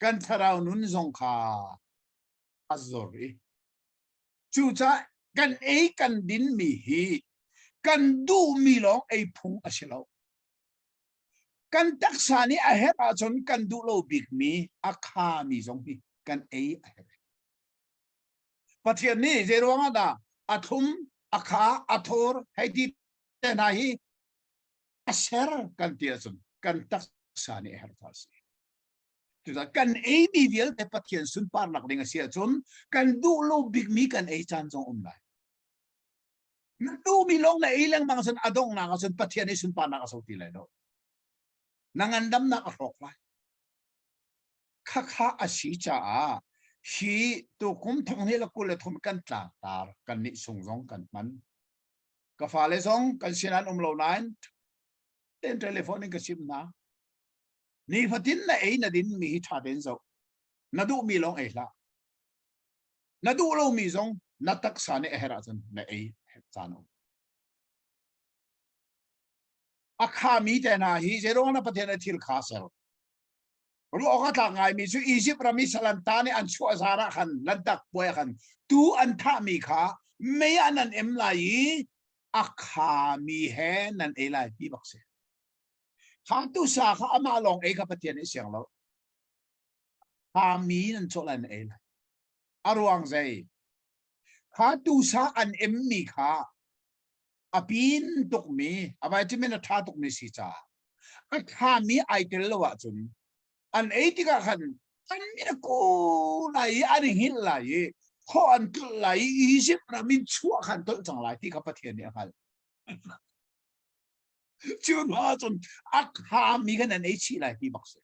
kan thlarau nun zong kha a zor i cucaah kan ei kan dinmi hi kan duhmi lawng ei phung a si lo. Kan taksa nih a herh ahcun kan duh lo bikmi a khami zong hi kan ei a herh. Pathian nih zei ruang ah dah a thlum, a kha, a thur hei ti te hna hi a ser kan ti ahcun kan taksa nih a herh ta a si. Cucaah kan eimi vialte Pathian sunparnak ding a si ahcun kan duh lo bikmi kan ei caan zong um lai. Na duhmi lawng na ei lengmang cun a donghnak ahcun Pathian i sunparnak a so ti lai lo. Na ngandamnak a hrawk lai. Khakha a si caah hi tukum thong hnih le 23 kan tlangtar kan nih sung zong kan hman. Ka fale zong kan sin an um lo nain ten telephone in ka chim hna. Nifatin na ei na din mi hi ṭha tein zoh. Na duhmi lawng ei hlah. Na duh lomi zong na taksa nih a herh ahcun na ei caan um. A khami te hna hi zeiruang na Pathian a thil kha ser. Ruah awk a tlak ngaimi cu Egypt ram i salanta nih an chuah zan ah khan lantak puai ah khan tu an thahmi kha mei ah nan em lai i a khami he nan ei lai ti bak si. Kha tusa kha amah lawng ei kha Pathian nih siang lo. Kha mi nan cawh lai na ei lai. A ruang zei? Kha tusa an emmi kha a pin tukmi, a vitamin a ṭha tukmi si caah a ṭhami ai tel lo ahcun an ei tikah khan an min a ku lai i an i hngilh lai i khawh an tlulh lai i Izipt ram in chuah khan tolh cang lai ti kha Pathian nih a hngalh. Cu hnu ahcun a khami khan an ei chih lai ti bak si.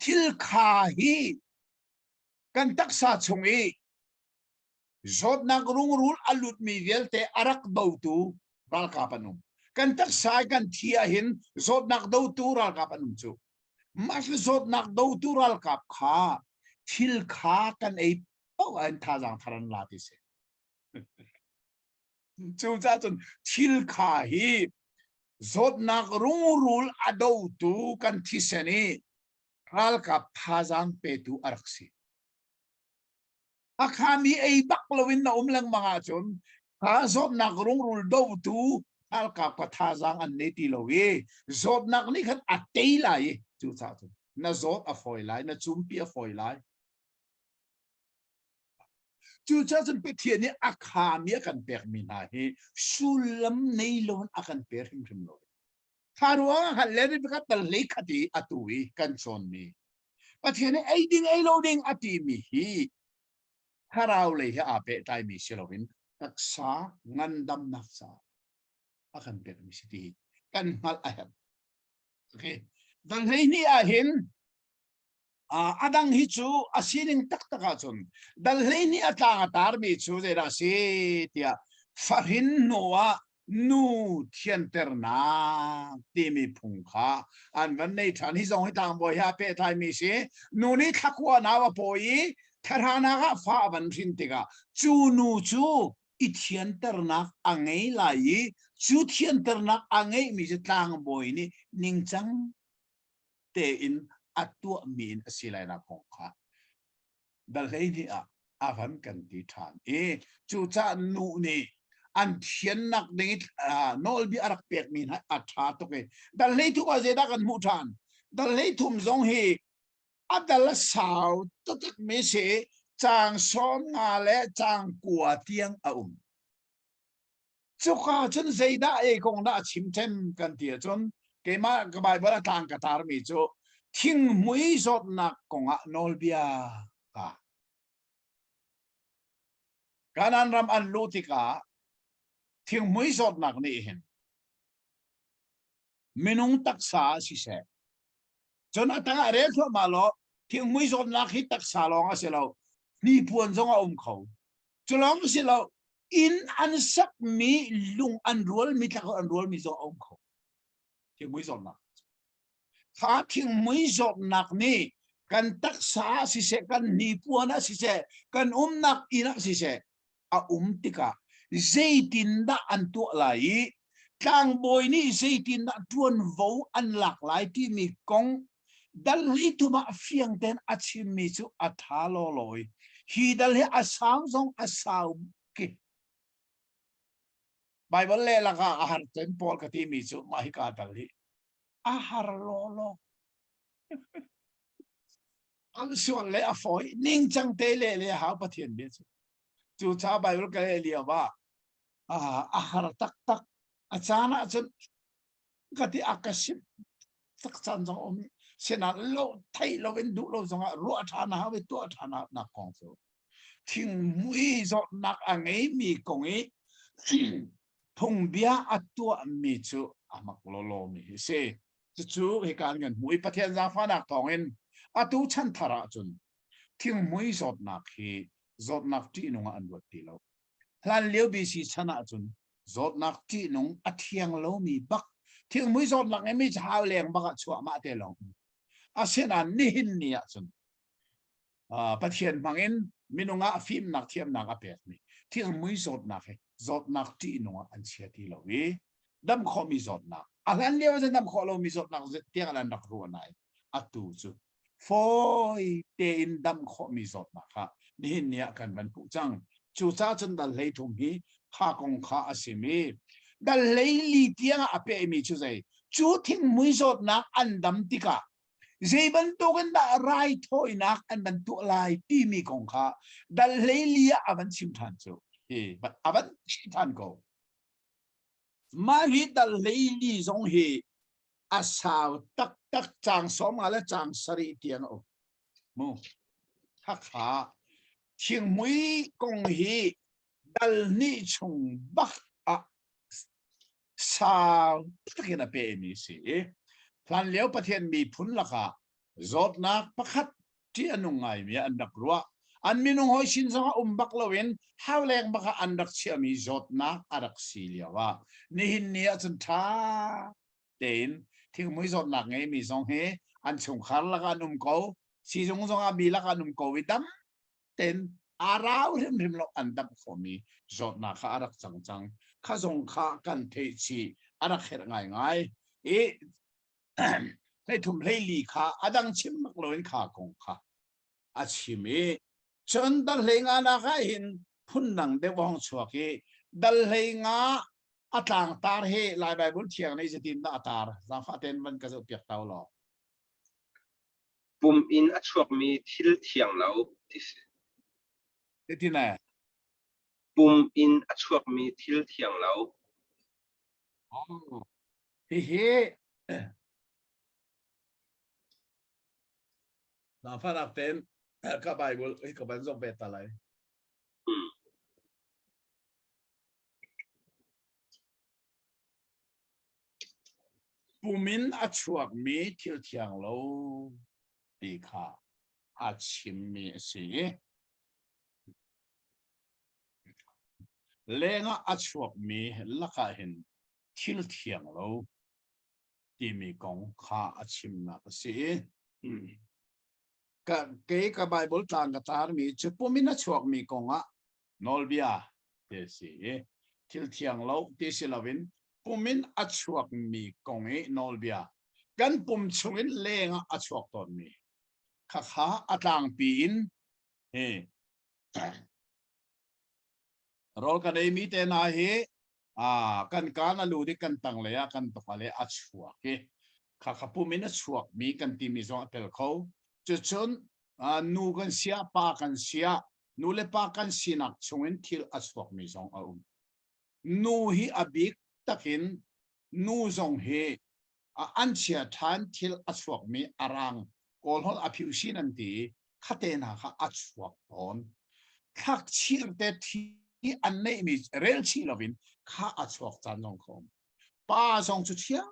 Thil kha hi kan taksa chung i Zawtnak rungrul a lutmi vialte a rak dotu ralkap an um. Kan taksa i kan thi ahhin zawtnak dotu ralkap an um cu. Mah zawtnak dotu ralkap kha thil kha kan ei paoh ah thazaang thar an la ti si. Cucaah cun thil kha hi zawtnak rungrul a dotu kan thisen i ralkap thazaang petu a rak si. A khami ei bak loin na um lengmang ahcun kha zawtnak rungrul dotu ralkap ka thazaang an nei ti lo i zawtnak nih khan a tei lai i cucaah cun na zawt a fawi lai, na cumpi a fawi lai. Cucaah cun Pathian nih a khami a kan pekmi hna hi sullam nei loin a kan pe hrimhrim lo. Kha ruangah khan Leviticus tal hlei khat i atu i kan cawnmi Pathian nih ei ding ei lo ding a timi hi thlarau lei he aa pehtlaimi si loin taksa ngandamnak caah a kan pekmi si ti kan hngalh a herh. Okay. Dal 12 ah hin a dang hi cu a sining taktak ahcun dal 12 a tlang a tarmi cu zeidah a si tiah fahrin hnu ah nu thianternak timi phung kha an van nei ṭhan. Hi zong hi tlangbawi he a pehtlaimi si. Nu nih thlakua nau a pawi i thahranak ah fa a van hrin tikah cu nu cu i thianternak a ngei lai i cu thianternak a ngeihmi cu tlangbawi nih ningcang tein a tuahmi in a si lai nak kong kha dal 12 ah a van kan ti ṭhan i cucaah nu nih an thiannak ding i nawlbia a rak pekmi hna a ṭha tuk i dal 13 ah zeidah kan hmuh ṭhan? Dal 13 zong hi a dal a sau taktakmi si, caang 15 le caang 9 tiang a um. Cuka cun zeidah ei kong dah a chim ṭhen kan ti ahcun keimah ka Baibal a tlang ka tarmi cu thinghmui zawtnak kongah nawlbia ka Kanaan ram an luh tikah thinghmui zawtnak nih hin minung taksa ah siseh, cun a tangah rel thluahmah law thinghmui zawtnak hi taksa lawng a si lo, hnipuan zong a um kho. Cu lawng si lo, inn an sakmi lung an rualmi tlak an rualmi zong a um kho thinghmui zawtnak. Kha thinghmui zawtnak nih kan taksa ah siseh, kan hnipuan ah siseh, kan umnak inn ah siseh a um tikah zeitindah an tuah lai i tlangbawi nih zeitindah ṭuanvo an lak lai timi kong dal 13 ah fiang tein a chimmi cu a ṭha lawlaw i hi dal hi a sau zong a sau ki. Baibal le lakah a har cem pawl ka timi cu mah hika dal hi a har lawlaw. An sual le a fawi ningcang te le le hau Pathian bia cu. Cu ca Bible ka le lio ah a har taktak. A caan ah cun ka ti a ka sim tak caan zong um sinah lo theih lo in duh lo zongah ruah ṭhan a hau i tuah ṭhan a nak kong cu thingmui zawtnak a ngeimi kong i phungbia a tuahmi cu a mak lawlaw mi hi si. Cucu hika an kan hmuh i Pathian zaangfahnak thawngin atu chan thar ahcun thinghmui zawtnak hi zawtnak ṭihnung ah an ruat ti lo. Hlan lio BC chan ahcun zawtnak ṭihnung a thiang lomi bak thinghmui zawtnak ngeimi cu hau leng bak ah chuah mah te lawng. Asinain nihin ni ahcun Pathian hmangin minung ah fimnak thiamnak a pekmi thinghmui zawtnak hi zawtnak ṭihnung ah an chia ti lo i dam khawhmi zawtnak, a hlan lio ah dam khawh lomi zawtnak tiang an rak ruah nain atu cu fawi tein dam khawhmi zawtnak kha nihin ni ah kan van hmuh cang. Cucaah cun dal 13 hi kha kong kha a sim i dal 14 tiang ah a pehmi cu zei? Cu thinghmui zawtnak an dam tikah zei bantukin dah raithawinak an van tuah lai timi kong kha dal hleili ah a van chim ṭhan cu. Hi a van chim ṭhan ko. Mah hi dal hleili zong hi a sau taktak caang 15 le caang 7 tiang a um. Mu. Khakha thinghmui kong hi dal hnih chung bak ah sau takin a pehmi a si i hlanlio Pathian miphun lakah zawtnak pakhat ṭih a nung ngaimi ah an rak ruah. An minung hawi sin zongah um bak loin hauleng bak ah an rak chiahmi zawtnak a rak si lio ah nihin ni ahcun ṭha tein thinghmui zawtnak ngeimi zong hi an chungkhar lakah an um ko, siizung zongah mi lakah an um ko i dam tein aa rau hrimhrim lo an damh khawhmi zawtnak kha a rak cang cang. Kha zong kha kan theih chih a rak herh ngaingai. I 13 hleili kha a dang chim bak loin kha kong kha a chim i cun dal hlei nga nak ah hin phundang deuh a hong chuak i dal hlei nga a tlangtar hi Lai Baibal thiang nih zeitin dah a tar zaangfah tein van ka zoh piak tau law. Pum in a chuakmi thil thiang lo ti si. Zeitin eh? Pum in a chuakmi thil thiang lo. Oh. Hihi zaangfahnak tein ka Bible hi ka van zoh ve ta lai. Pum in a chuakmi thil thiang lo ti kha a chimmi a si i lengah a chuakmi lakah hin thil thiang lo timi kong kha a chimnak a si i ka kei ka Bible tlang ka tarmi cu pum in a chuakmi kong ah nawlbia ti a si i thil thiang lo ti si loin pum in a chuakmi kong i nawlbia kan pum chungin leng ah a chuak tawnmi khakha a tlangpi in hi rawl kan eimi te hna hi kan kaan a lut i kan tang lei ah kan tawka le a chuak i khakha pum in a chuakmi kan timi zong a tel kho. Cucun nu kan siah pa kan siah nu le pa kan sinak chungin thil a chuakmi zong a um. Nu hi a bik takin nu zong hi an chia ṭhan thil a chuakmi a rang kawlholh a phiusin an ti i khate hna kha a chuak tawn. Thlakchir te thi an neihmi rel chih loin kha a chuak caan zong kha um. Pa zong cu thiam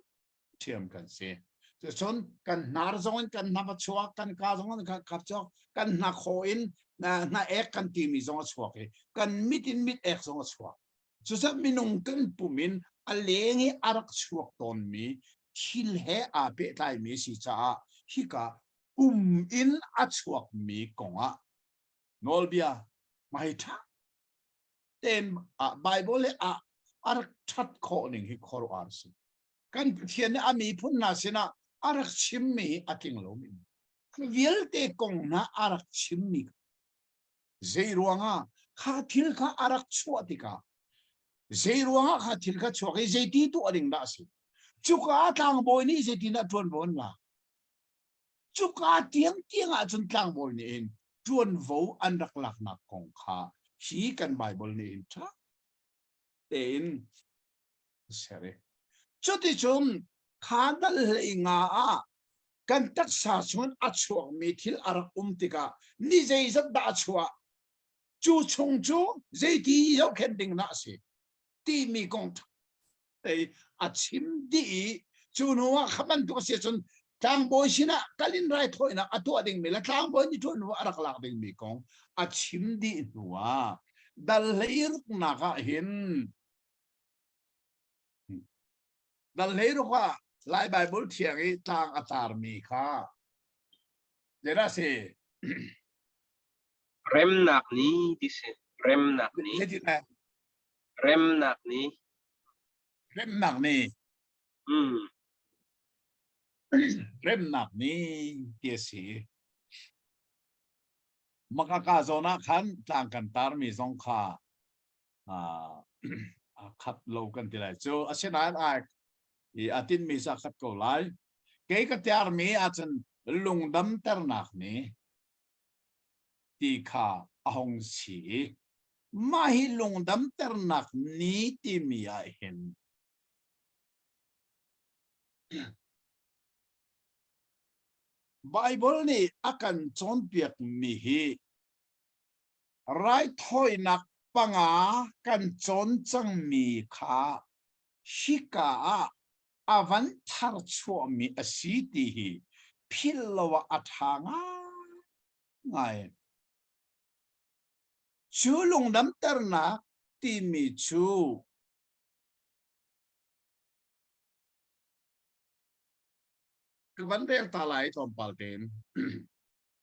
thiam kan si. Cucun kan hnar zong in kan hnap a chuak, kan ka zong in kan kap chuak, kan hnakhaw in hna ek kan timi zong a chuak i kan mit in mit ek zong a chuak. Cucaah minung kan pum in a leng i a rak chuak tawnmi thil he aa pehtlaimi a si caah hika pum in a chuakmi kongah nawlbia hmai ṭha tein Baibal he a a rak ṭhat khawh ning hi khuaruahhar a si. Kan Pathian nih a miphun hna sinah a rak chimmi hi a tling lomi vialte kong hna a rak chimmi Zei ruangah kha thil kha a rak chuah tikah zei ruangah kha thil kha chuak i zeiti tuah ding dah a si? Cuka tlangbawi nih zeitindah ṭuanvo an lak? Cuka tiangtiang ahcun tlangbawi nih hin ṭuanvo an rak laknak kong kha hi kan Baibal nih hin ṭha tein a ser i cuticun kha dal hlei nga ah kan taksa chungin a chuakmi thil a rak um tikah ni zeizat dah a chuah cu chung cu zeiti zohkhenh ding dah a si timi kong te a chim dih i cu hnu ah kha bantuk a si ahcun tlangbawi sinah kal in raithawinak a tuah dingmi le tlangbawi nih ṭuanvo a rak lak dingmi kong a chim dih hnu ah dal hlei ruknak ah hin Dal 16 ah Lai Baibal Thiang i tlang a tarmi kha zeidah a si? Remnak ni ti si. Remnak ni. Zeitin Remnak ni. Remnak ni. Remnak ni ti a si. Makaka zawn ah khan tlang kan tarmi zong kha a khat lo kan ti lai cu. Asinain ai I a tinmi sa khat ko lai. Kei ka tiarmi ahcun lungdamternak ni ti kha a hung si i mah hi lungdamternak ni timi ah hin Baibal nih a kan cawnpiakmi hi raithawinak panga kan cawn cangmi kha hika ah a van tharchuahmi a si ti hi philh lo ah a ṭha ngaingai. Cu lungdamternak timi cu ka van rel ta lai tlawmpal tein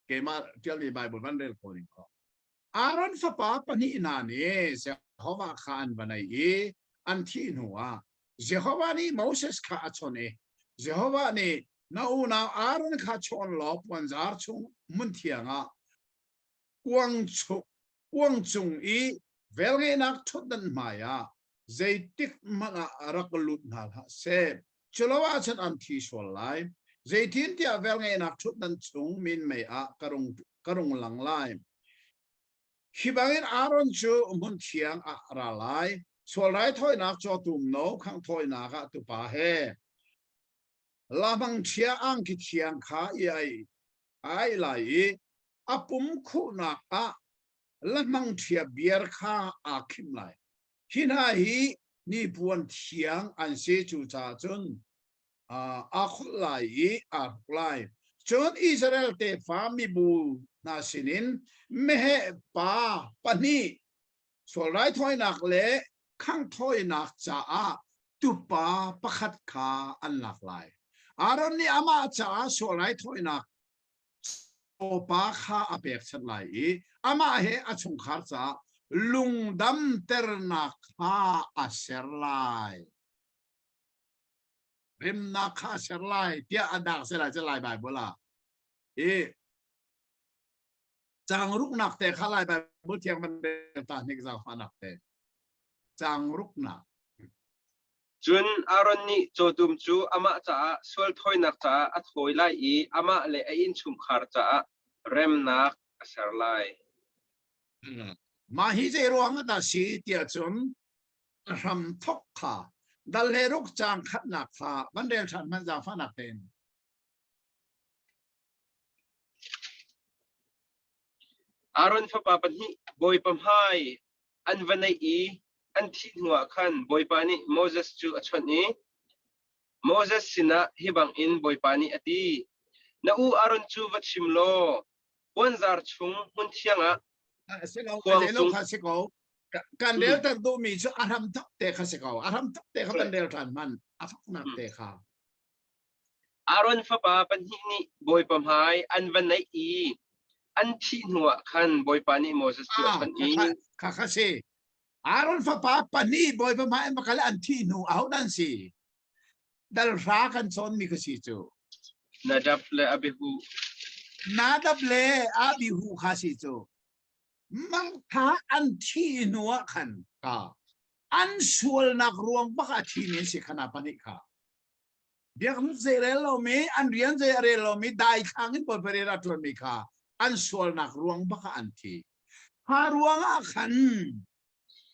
keimah ṭialmi Bible van rel ko ning ko. Aaron fapa pahnih hna nih Jehovah kha an va naih i an thih hnuah Jehovah nih Moses kha a chawnh i Jehovah nih na unau Aaron kha chawn law puanzar chung hmunthiang ah kuang, kuang cung i velngeihnak ṭhutdan hmaiah zeitik hmanh ah rak lut hna hlah seh. Culo ahcun an thi sual lai. Zeitintiah velngeihnak ṭhutdan chung minmei ah ka rung, ka rung lang lai. Hi bangin Aaron cu hmunthiang ah a ra lai. Sual raithawinak cawtum no khanghthawinak ah tupa he lamang ṭhia angki thiang kha i ai ai lai i a pum khuhnak ah lamang ṭhia biar kha aa khim lai. Hi hna hi hnipuan thiang an si cucaah cun aa kholh lai i aa hruk lai. Cun Israel tefa mibu hna sinin meheh pa pahnih sual raithawinak le khanghthawinak caah tupa pakhat kha an lak lai. Aaron nih amah caah sual raithawinak cawpa kha a pekchanh lai i amah he a chungkhar caah lungdamternak kha a ser lai. Remnak kha a ser lai tiah a dak se lai cu Lai Baibal ah. I caang ruknak te kha Lai Baibal thiang van rel ta hnik zaangfahnak te. Caang ruknak. Cun Aaron nih cawtum cu amah caah sual thawinak caah a thawi lai i amah le a innchungkhar caah remnak a ser lai. Mah hi zei ruang ah dah si tiah cun a hram thok kha dal le ruk caang khatnak kha van rel ṭhan hmanh zaangfahnak tein. Aaron fapa pahnih Bawipa hmai an va naih i an thih hnuah khan Bawipa nih Moses cu a chawnh i, Moses sinah hi bangin Bawipa nih a ti, Na u Aaron cu va chim law puanzar chung hmunthiang ah kuang cung kha si ko. Kan relter duhmi cu a hram thok te kha si ko. A hram thok te kha kan rel ṭhan hmanh. A thoknak te kha. Aaron fapa pahnih nih Bawipa hmai an va naih i an thih hnuah khan Bawipa nih Moses cu a chawnh i, Kha kha si. Aaron fapa pahnih Bawipa hmai an va kal i an thih hnu ahodah an si? Dalhra kan cawnmi ka si cu. Nadab le Abihu. Nadab le Abihu kha si cu. Mangtha an thih hnuah khan ka an sualnak ruang bak a thimi an si khana pahnih kha. Biaknak zei rel lomi, an rian zei a rel lomi, daithlang in Bawipa rian a ṭuanmi kha an sualnak ruang bak ah an thi. Kha ruangah khan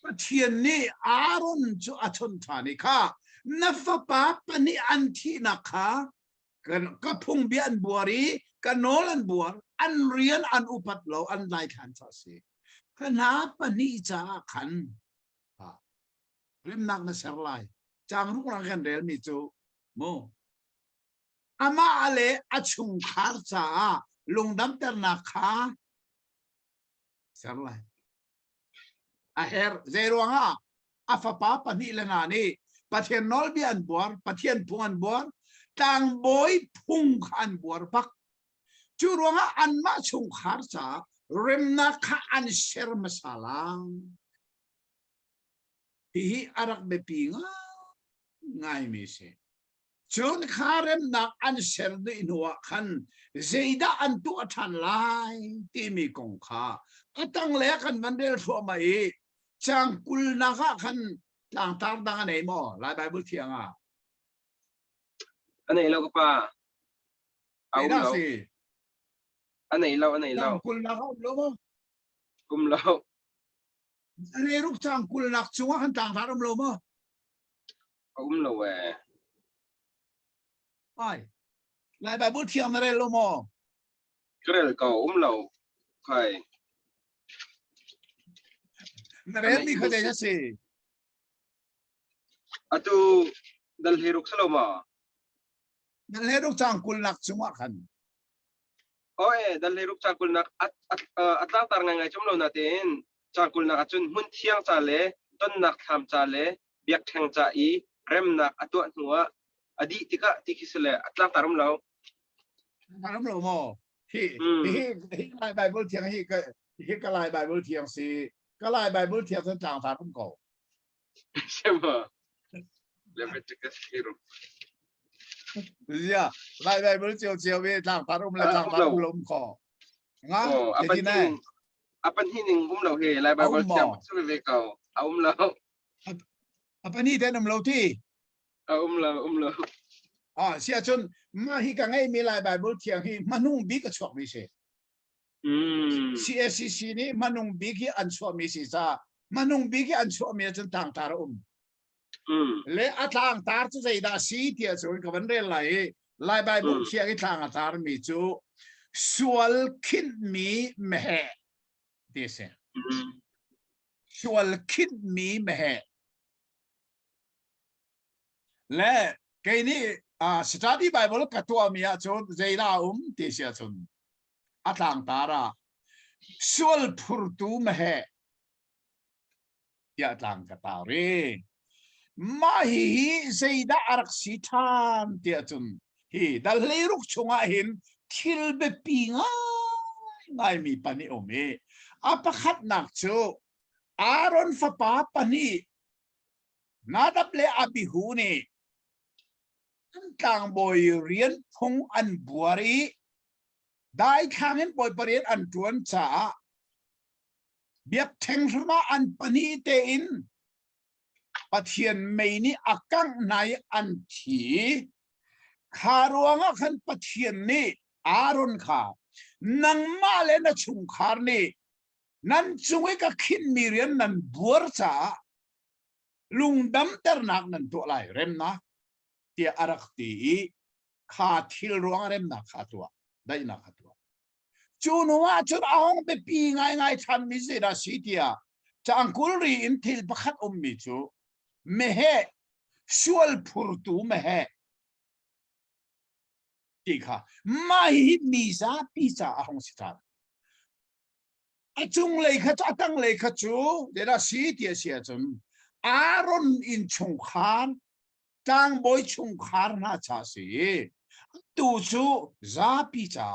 Pathian nih Aaron cu a chawnh ṭhan i kha na fapa pahnih an thihnak kha ka phungbia an buar i ka nawl an buar, an rian an upat lo, an daithlan ca a si. Kha hna pahnih caah khan remnak na ser lai caang ruk kan relmi cu mu amah le a chungkhar caah lungdamternak kha ser lai a her zei ruangah a fapa pahnih le hna nih Pathian nawlbia an buar Pathian phung an buar tlangbawi phung kha an buar bak cu ruangah anmah chungkhar caah remnak kha an ser hmasa lai Hihi a rak biapi ngaingaimi a si. Cun kha remnak an ser dih hnuah khan zeidah an tuah ṭhan lai timi kong kha a tanglei ah kan van rel thluahmah i caang kulnak ah khan tlangtar dang a nei maw Lai Baibal Thiang ah? A nei lo ka pa. A um Zeidah lo. si? A nei lo, a nei lo. Cang kulnak a um lo maw? Um lo. Reruk cang kulnak cungah kan tlangtar um lo maw? A um lo ee. Ai. Lai Bible thiang na rel lo maw? Ka rel ko, um lo. Khai. Na rel mi kha zei na si? Atu dal he ruk salo ma? Dal he ruk cang kulnak cungah khan. Oi, dal he ruk cang kulnak a tlangtar ngai ngai chum lo na tein cang kulnak ahcun hmun thiang ca le tonnak thlam ca le biakṭheng ca i remnak a tuah hnu ah a dih tikah ti khi si le a tlangtar um lo. Tlangtar um lo maw? Hi hi hi Lai Bible thiang hi ka hi ka Lai Bible thiang si ka Lai Bible thiang cun tlangtar um ko. Sema. Leviticus hero. Zia Lai Bible cio cio ve tlangtar um le tlangtar um lo um kho. Nga te ti A pahnih ning um lo he Lai Bible thiang su ve ko. A um lo. A pahnih ten um lo ti. A um lo, um lo. Ah, si ahcun mah hi ka ngeihmi Lai Bible thiang hi hmanung bik a chuakmi si. CACC nih hmanung bik hi an chuahmi si ca hmanung bik hi an chuahmi ahcun tlangtar a um. Le a tlangtar cu zeidah si ti ahcun ka van rel lai i Lai Bible thiang i tlang a tarmi cu sual khinhmi meheh ti a si. Sual khinhmi meheh. Le kei nih study Bible ka tuahmi ahcun zeidah a um ti si ahcun a tlangtar ah sual phurtu meheh tiah tlang ka tar i mah hihi zeidah a rak si ṭhan ti ahcun hi dal hleiruk chungah hin thil biapi ngaingaimi pan i um i a pakhatnak cu Aaron fapa pahnih Nadab le Abihu nih an tlangbawi rian phung an buar i daithlang in Bawipa rian an ṭuan caah biakṭheng hram ah an pahnih tein Pathian mei nih a kangh hna i an thi. Kha ruangah khan Pathian nih Aaron kha nangmah le na chungkhar nih nan cung i ka khinhmi rian nan buar caah lungdamternak nan tuah lai remnak tiah a rak ti i kha thil ruang remnak kha tuah daihnak kha tuah cu hnu ah cun a hong biapi ngaingai ṭhanmi zeidah si tiah cangkul ri in thil pakhat ummi cu meheh sual phurtu meheh ti kha mah hi mi zapi caah a hong si ṭhan A cunglei kha cu a tanglei kha cu zeidah si ti a si ahcun Aaron innchungkhar tlangbawi chungkhar hna ca si tu cu zapi ca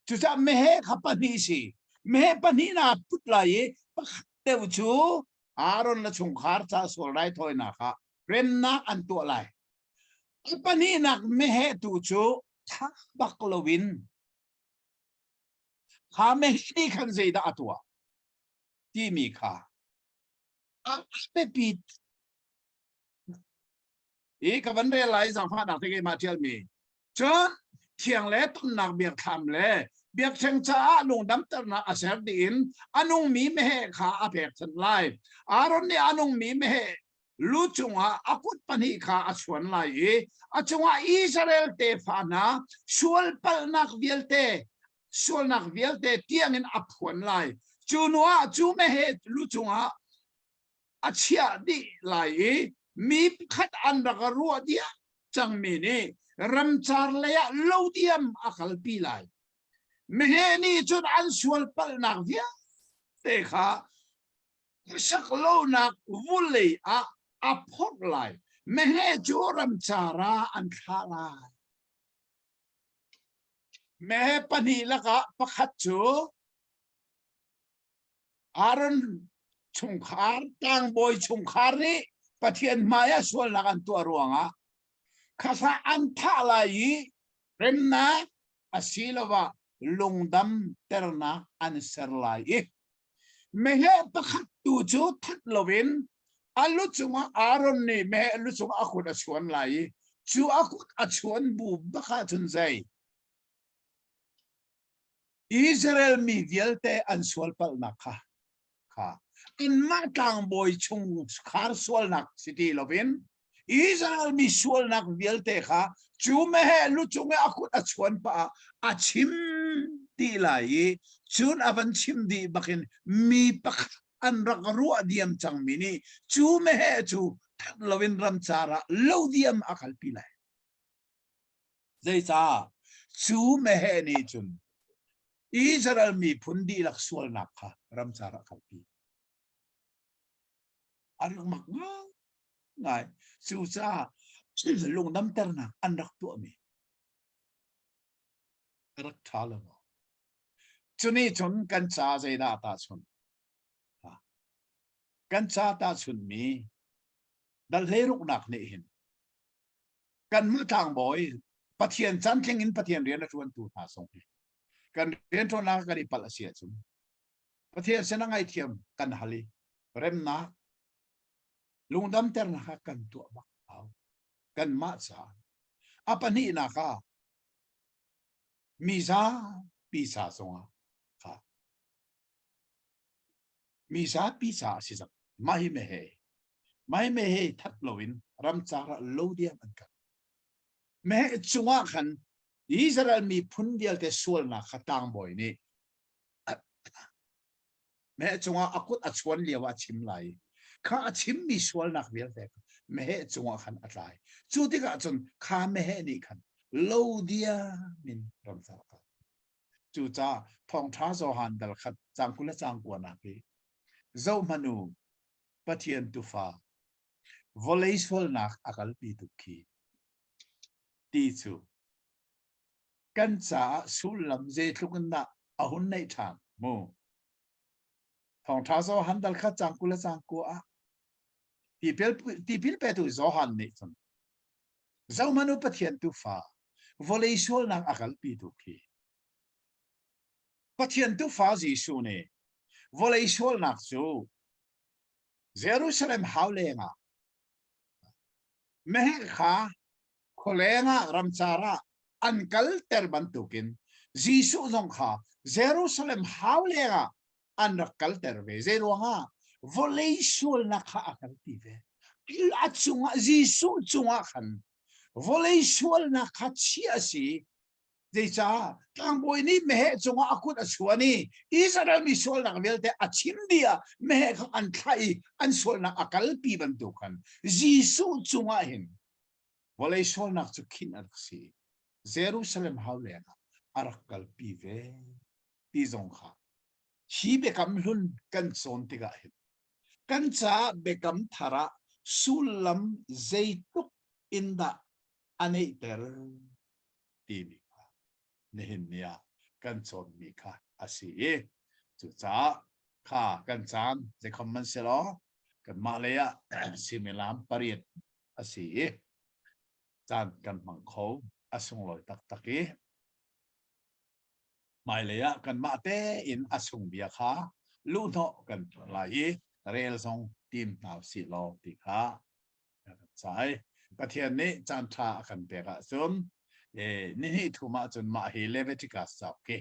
cucaah meheh kha pahnih si meheh pahnih naa put lai i pakhat deuh cu Aaron le chungkhar ca sual raithawinak ah remnak an tuah lai a pahnihnak meheh tu cu thah bak loin Kha meheh khan zeidah a tuah timi kha a biapi i ka van rel lai zaangfahnak te keimah ṭialmi cun thiang le tonnak biakthlam le biakṭheng caah lungdamternak a ser dih in a nungmi meheh kha a pekchanh lai. Aaron nih a nungmi meheh lu cungah a kut pahnih kha a chuan lai i a cungah Israel tefa hna sual palhnak vialte sualnak vialte tiangin a phuan lai. Cu hnuah cu meheh lu cungah a chiah dih lai i mi pakhat an rak ruah diam cangmi nih ramcar lei ah lo diam a kalpi lai. Meheh nih cun an sual palhnak vialte kha sak lonak vulei ah a phorh lai. Meheh cu ramcar ah an thlah lai. Meheh pahnih lakah pakhat cu Aaron chungkhar tlangbawi chungkhar nih Pathian hmai ah sualnak an tuah ruangah khasa an thah lai i remnak asiloah lungdamternak an ser lai i Meheh pakhat tu cu that loin a lu cungah Aaron nih meheh lu cungah a kut a chuan lai i Cu a kut a chuan bu bak ahcun zei? Israel mi vialte an sual palhnak kha kha anmah tlangbawi chungkhar sualnak si ti loin Israel mi sualnak vialte kha cu meheh lu cung i a kut a chuan pah ah a chim ti lai i cun a van chim dih bakin mi pakhat an rak ruah diam cangmi nih cu meheh cu that loin ramcar ah lo diam a kalpi lai. Zeicah? Cu meheh nih cun Israel miphun dihlak sualnak kha ramcar ah kalpi. An rak mak ngai. Cucaah lungdamternak an rak tuahmi a rak ṭha lo. Cuni cun kan ca zeidah tahchunh? Kan ca tahchunhmi dal hleiruknak nih hin kanmah tlangbawi Pathian cantling in Pathian rian a ṭuantu hna zong hi kan rianṭuannak kan i palh a si ahcun Pathian sin a ngaihthiam kan hal i remnak lungdamternak ah kan tuah bak hau kanmah caah a pahnihnak ah mi zapi ca zongah kha Mi zapi caah a si cang. Mah hi meheh. Mah hi meheh that loin ramcar ah lo diam an kal. Meheh cungah khan Israel miphun vialte sualnak kha tlangbawi nih meheh cungah a kut a chuan lio ah a chim lai. Kha a chimmi sualnak vialte kha meheh cungah khan a tlai. Cu tikah cun kha meheh nih khan lo diam in ramcar a kal. Cucaah Thawngṭha Johan dal khat caang 20 le caang kuanak hi zohhmanh u, Pathian Tuufa, vawlei sualnak a kalpi tuk khi ti cu kan caah sullam zeitluk in dah a hun neih ṭhan mu. Thawngṭha Johan dal khat caang 20 le caang kua ah tipil, tipil petu Johan nih cun Zohhmanh u Pathian Tuufa, vawlei sualnak a kalpitu khi. Pathian Tuufa Jesuh nih vawlei sualnak cu Jerusalem hau lengah meheh kha khualeng ah ramcar ah an kalter bantukin Jesuh zong kha Jerusalem hau lengah an rak kalter ve. Zei ruangah? Vawlei sualnak kha a kalpi ve. A cungah Jesuh cungah khan vawlei sualnak kha chiah a si. Zeicah tlangbawi nih meheh cungah a kut a chuan i Israel mi sualnak vialte a chim dih ah meheh kha an thlah i an sualnak a kalpi bantuk khan Jesuh cungah hin vawlei sualnak cu khinh a rak si. Jerusalem hau lengah a rak kalpi ve. Ti zong kha hi biakam hlun kan cawn tikah hin kan caah biakam thar ah sullam zeitluk in dah a neihter timi kha nihin ni ah kan cawnmi kha a si i cucaah kha kan caan zeikhom man si law kanmah lei ah suimilam pariat a si i caan kan hmang kho a sunglawi taktak i Hmailei ah kanmah tein a chung bia kha luhhnawh kan tuah lai i rel zong tim hna usih law ti kha kan cai. Pathian nih caanṭha a kan pek ahcun nihnih thum ahcun mah hi Leviticus cauk hi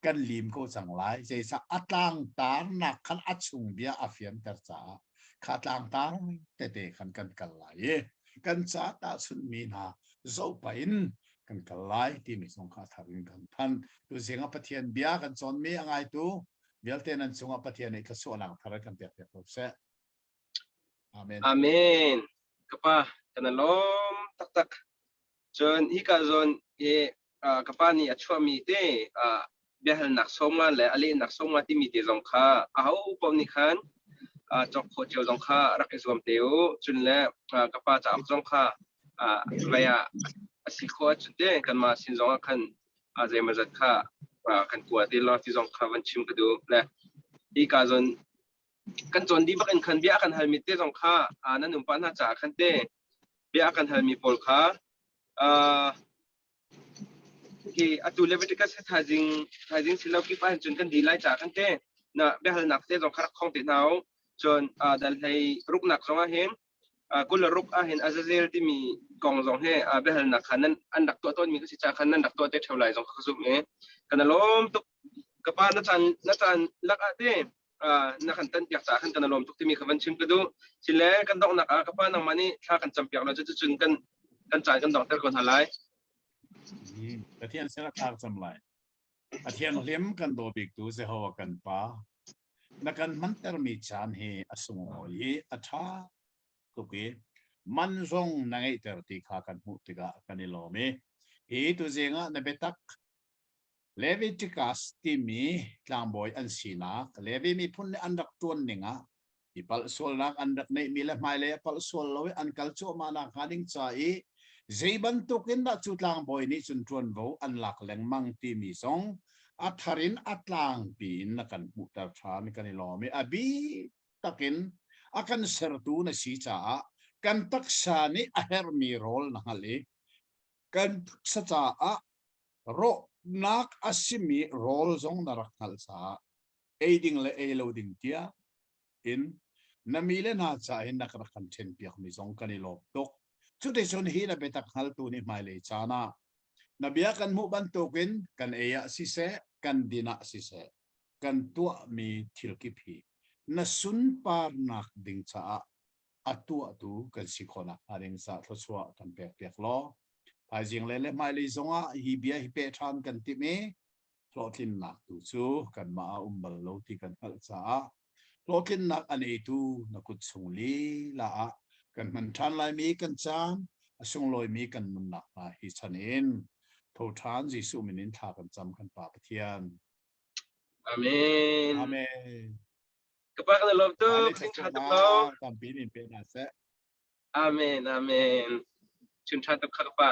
kan lim ko cang lai. Zeicah a tlangtarnak khan a chung bia a fianter caah kha tlangtar tete khan kan kal lai i kan ca tahchunhmi hna zohpah in kan kal lai timi zong kha thar in kan thanh. Tuzing ah Pathian bia kan cawnmi a ngaitu vialte nan cungah Pathian nih thluachuahnak thar kan pek piak ko seh. Amen. Amen. Kapa kan lawm taktak. Cun hika zawn hi kapa nih a chuahmi te biahalnak sawmnga le a lehnak sawmnga timi te zong kha aho paoh nih khan cawk khawh cio zong kha rak i zuam te u. Cun le kapa cauk zong kha vei ah a si khawh ahcun te kanmah sin zong ah khan zeimawzat kha kan kua te law ti zong kha van chim ka duh. Le hi ka zawn kan cawn dih bak in khan bia kan halmi te zong kha nan um pah hna caah khan te bia kan halmi pawl kha Hi atu Leviticus hi thaizing thaizing silo kip ahhin cun kan dih lai caah khan te na biahalnak te zong kha rak khong te hna u. Cun dal hlei ruknak zong ah hin. 26 ahhin Azazel timi kong zong hi biahalnak kha nan an rak tuah tawnmi ka si caah khan nan rak tuah te ṭheo lai zong kha ka zumh i kan i lawm tuk. Ka pa na caan na caan lak ah te na kan tan piak caah khan kan i lawm tuk timi kha van chim ka duh. Sile kan donghnak ah ka pa nangmah nih thla kan cam piak lo cuticun kan kan caan kan donghter ko hna lai. Pathian sin ah thla cam lai. A thianghlim kan daw biktu Jehovah kan Pa, na kan hmantermi caan hi a sunglawi i a ṭha tuk i man zong na ngeihter ti kha kan hmuh tikah kan i lawm i hi tuzing ah na biatak Leviticus timi tlangbawi an sinak Levi miphun nih an rak ṭuan ning ah i palh sualnak an rak neihmi le hmailei a palh sual lo i an kal cuahmah nak hnga ding ca i zei bantuk in dah cu tlangbawi nih cun ṭuanvo an lak lengmang timi zong a thar in a tlangpi in na kan hmuhter ṭhan kan i lawm i a bik takin a kan sertu na si caah kan taksa nih a herhmi rawl na hngalh i kan taksa caah rawhnak a simi rawl zong na rak hngalh caah ei ding le ei lo ding tiah in na mi le hna ca in na rak kan ṭhen piakmi zong kan i lawm tuk. Cuticun hi na biatak hngaltu nih hmailei caan ah na bia kan hmuh bantukin kan ei ah siseh, kan din ah siseh, kan tuahmi thil kip hi na sunparnak ding caah a tuahtu kan si khawhnak hnga ding caah thluachuah kan pek piak law thaizing le le hmailei zongah hi bia hi peh ṭhan kan timh i hlawhtlinnak tu cu kanmah ah um bal lo ti kan hngalh caah hlawhtlinnak a neitu na kut chung lila ah kan hman ṭhan laimi kan caan a sunglawimi kan nunnak hna hi chan in tho ṭhan Jesuh min in thla kan cam kan Pa Pathian. Amen. Amen. Ka pa kan lawm tuk. Sing ṭha tuk lo. Tampi in pe hna seh. Amen. Amen. Chun ṭha tuk kha ka pa.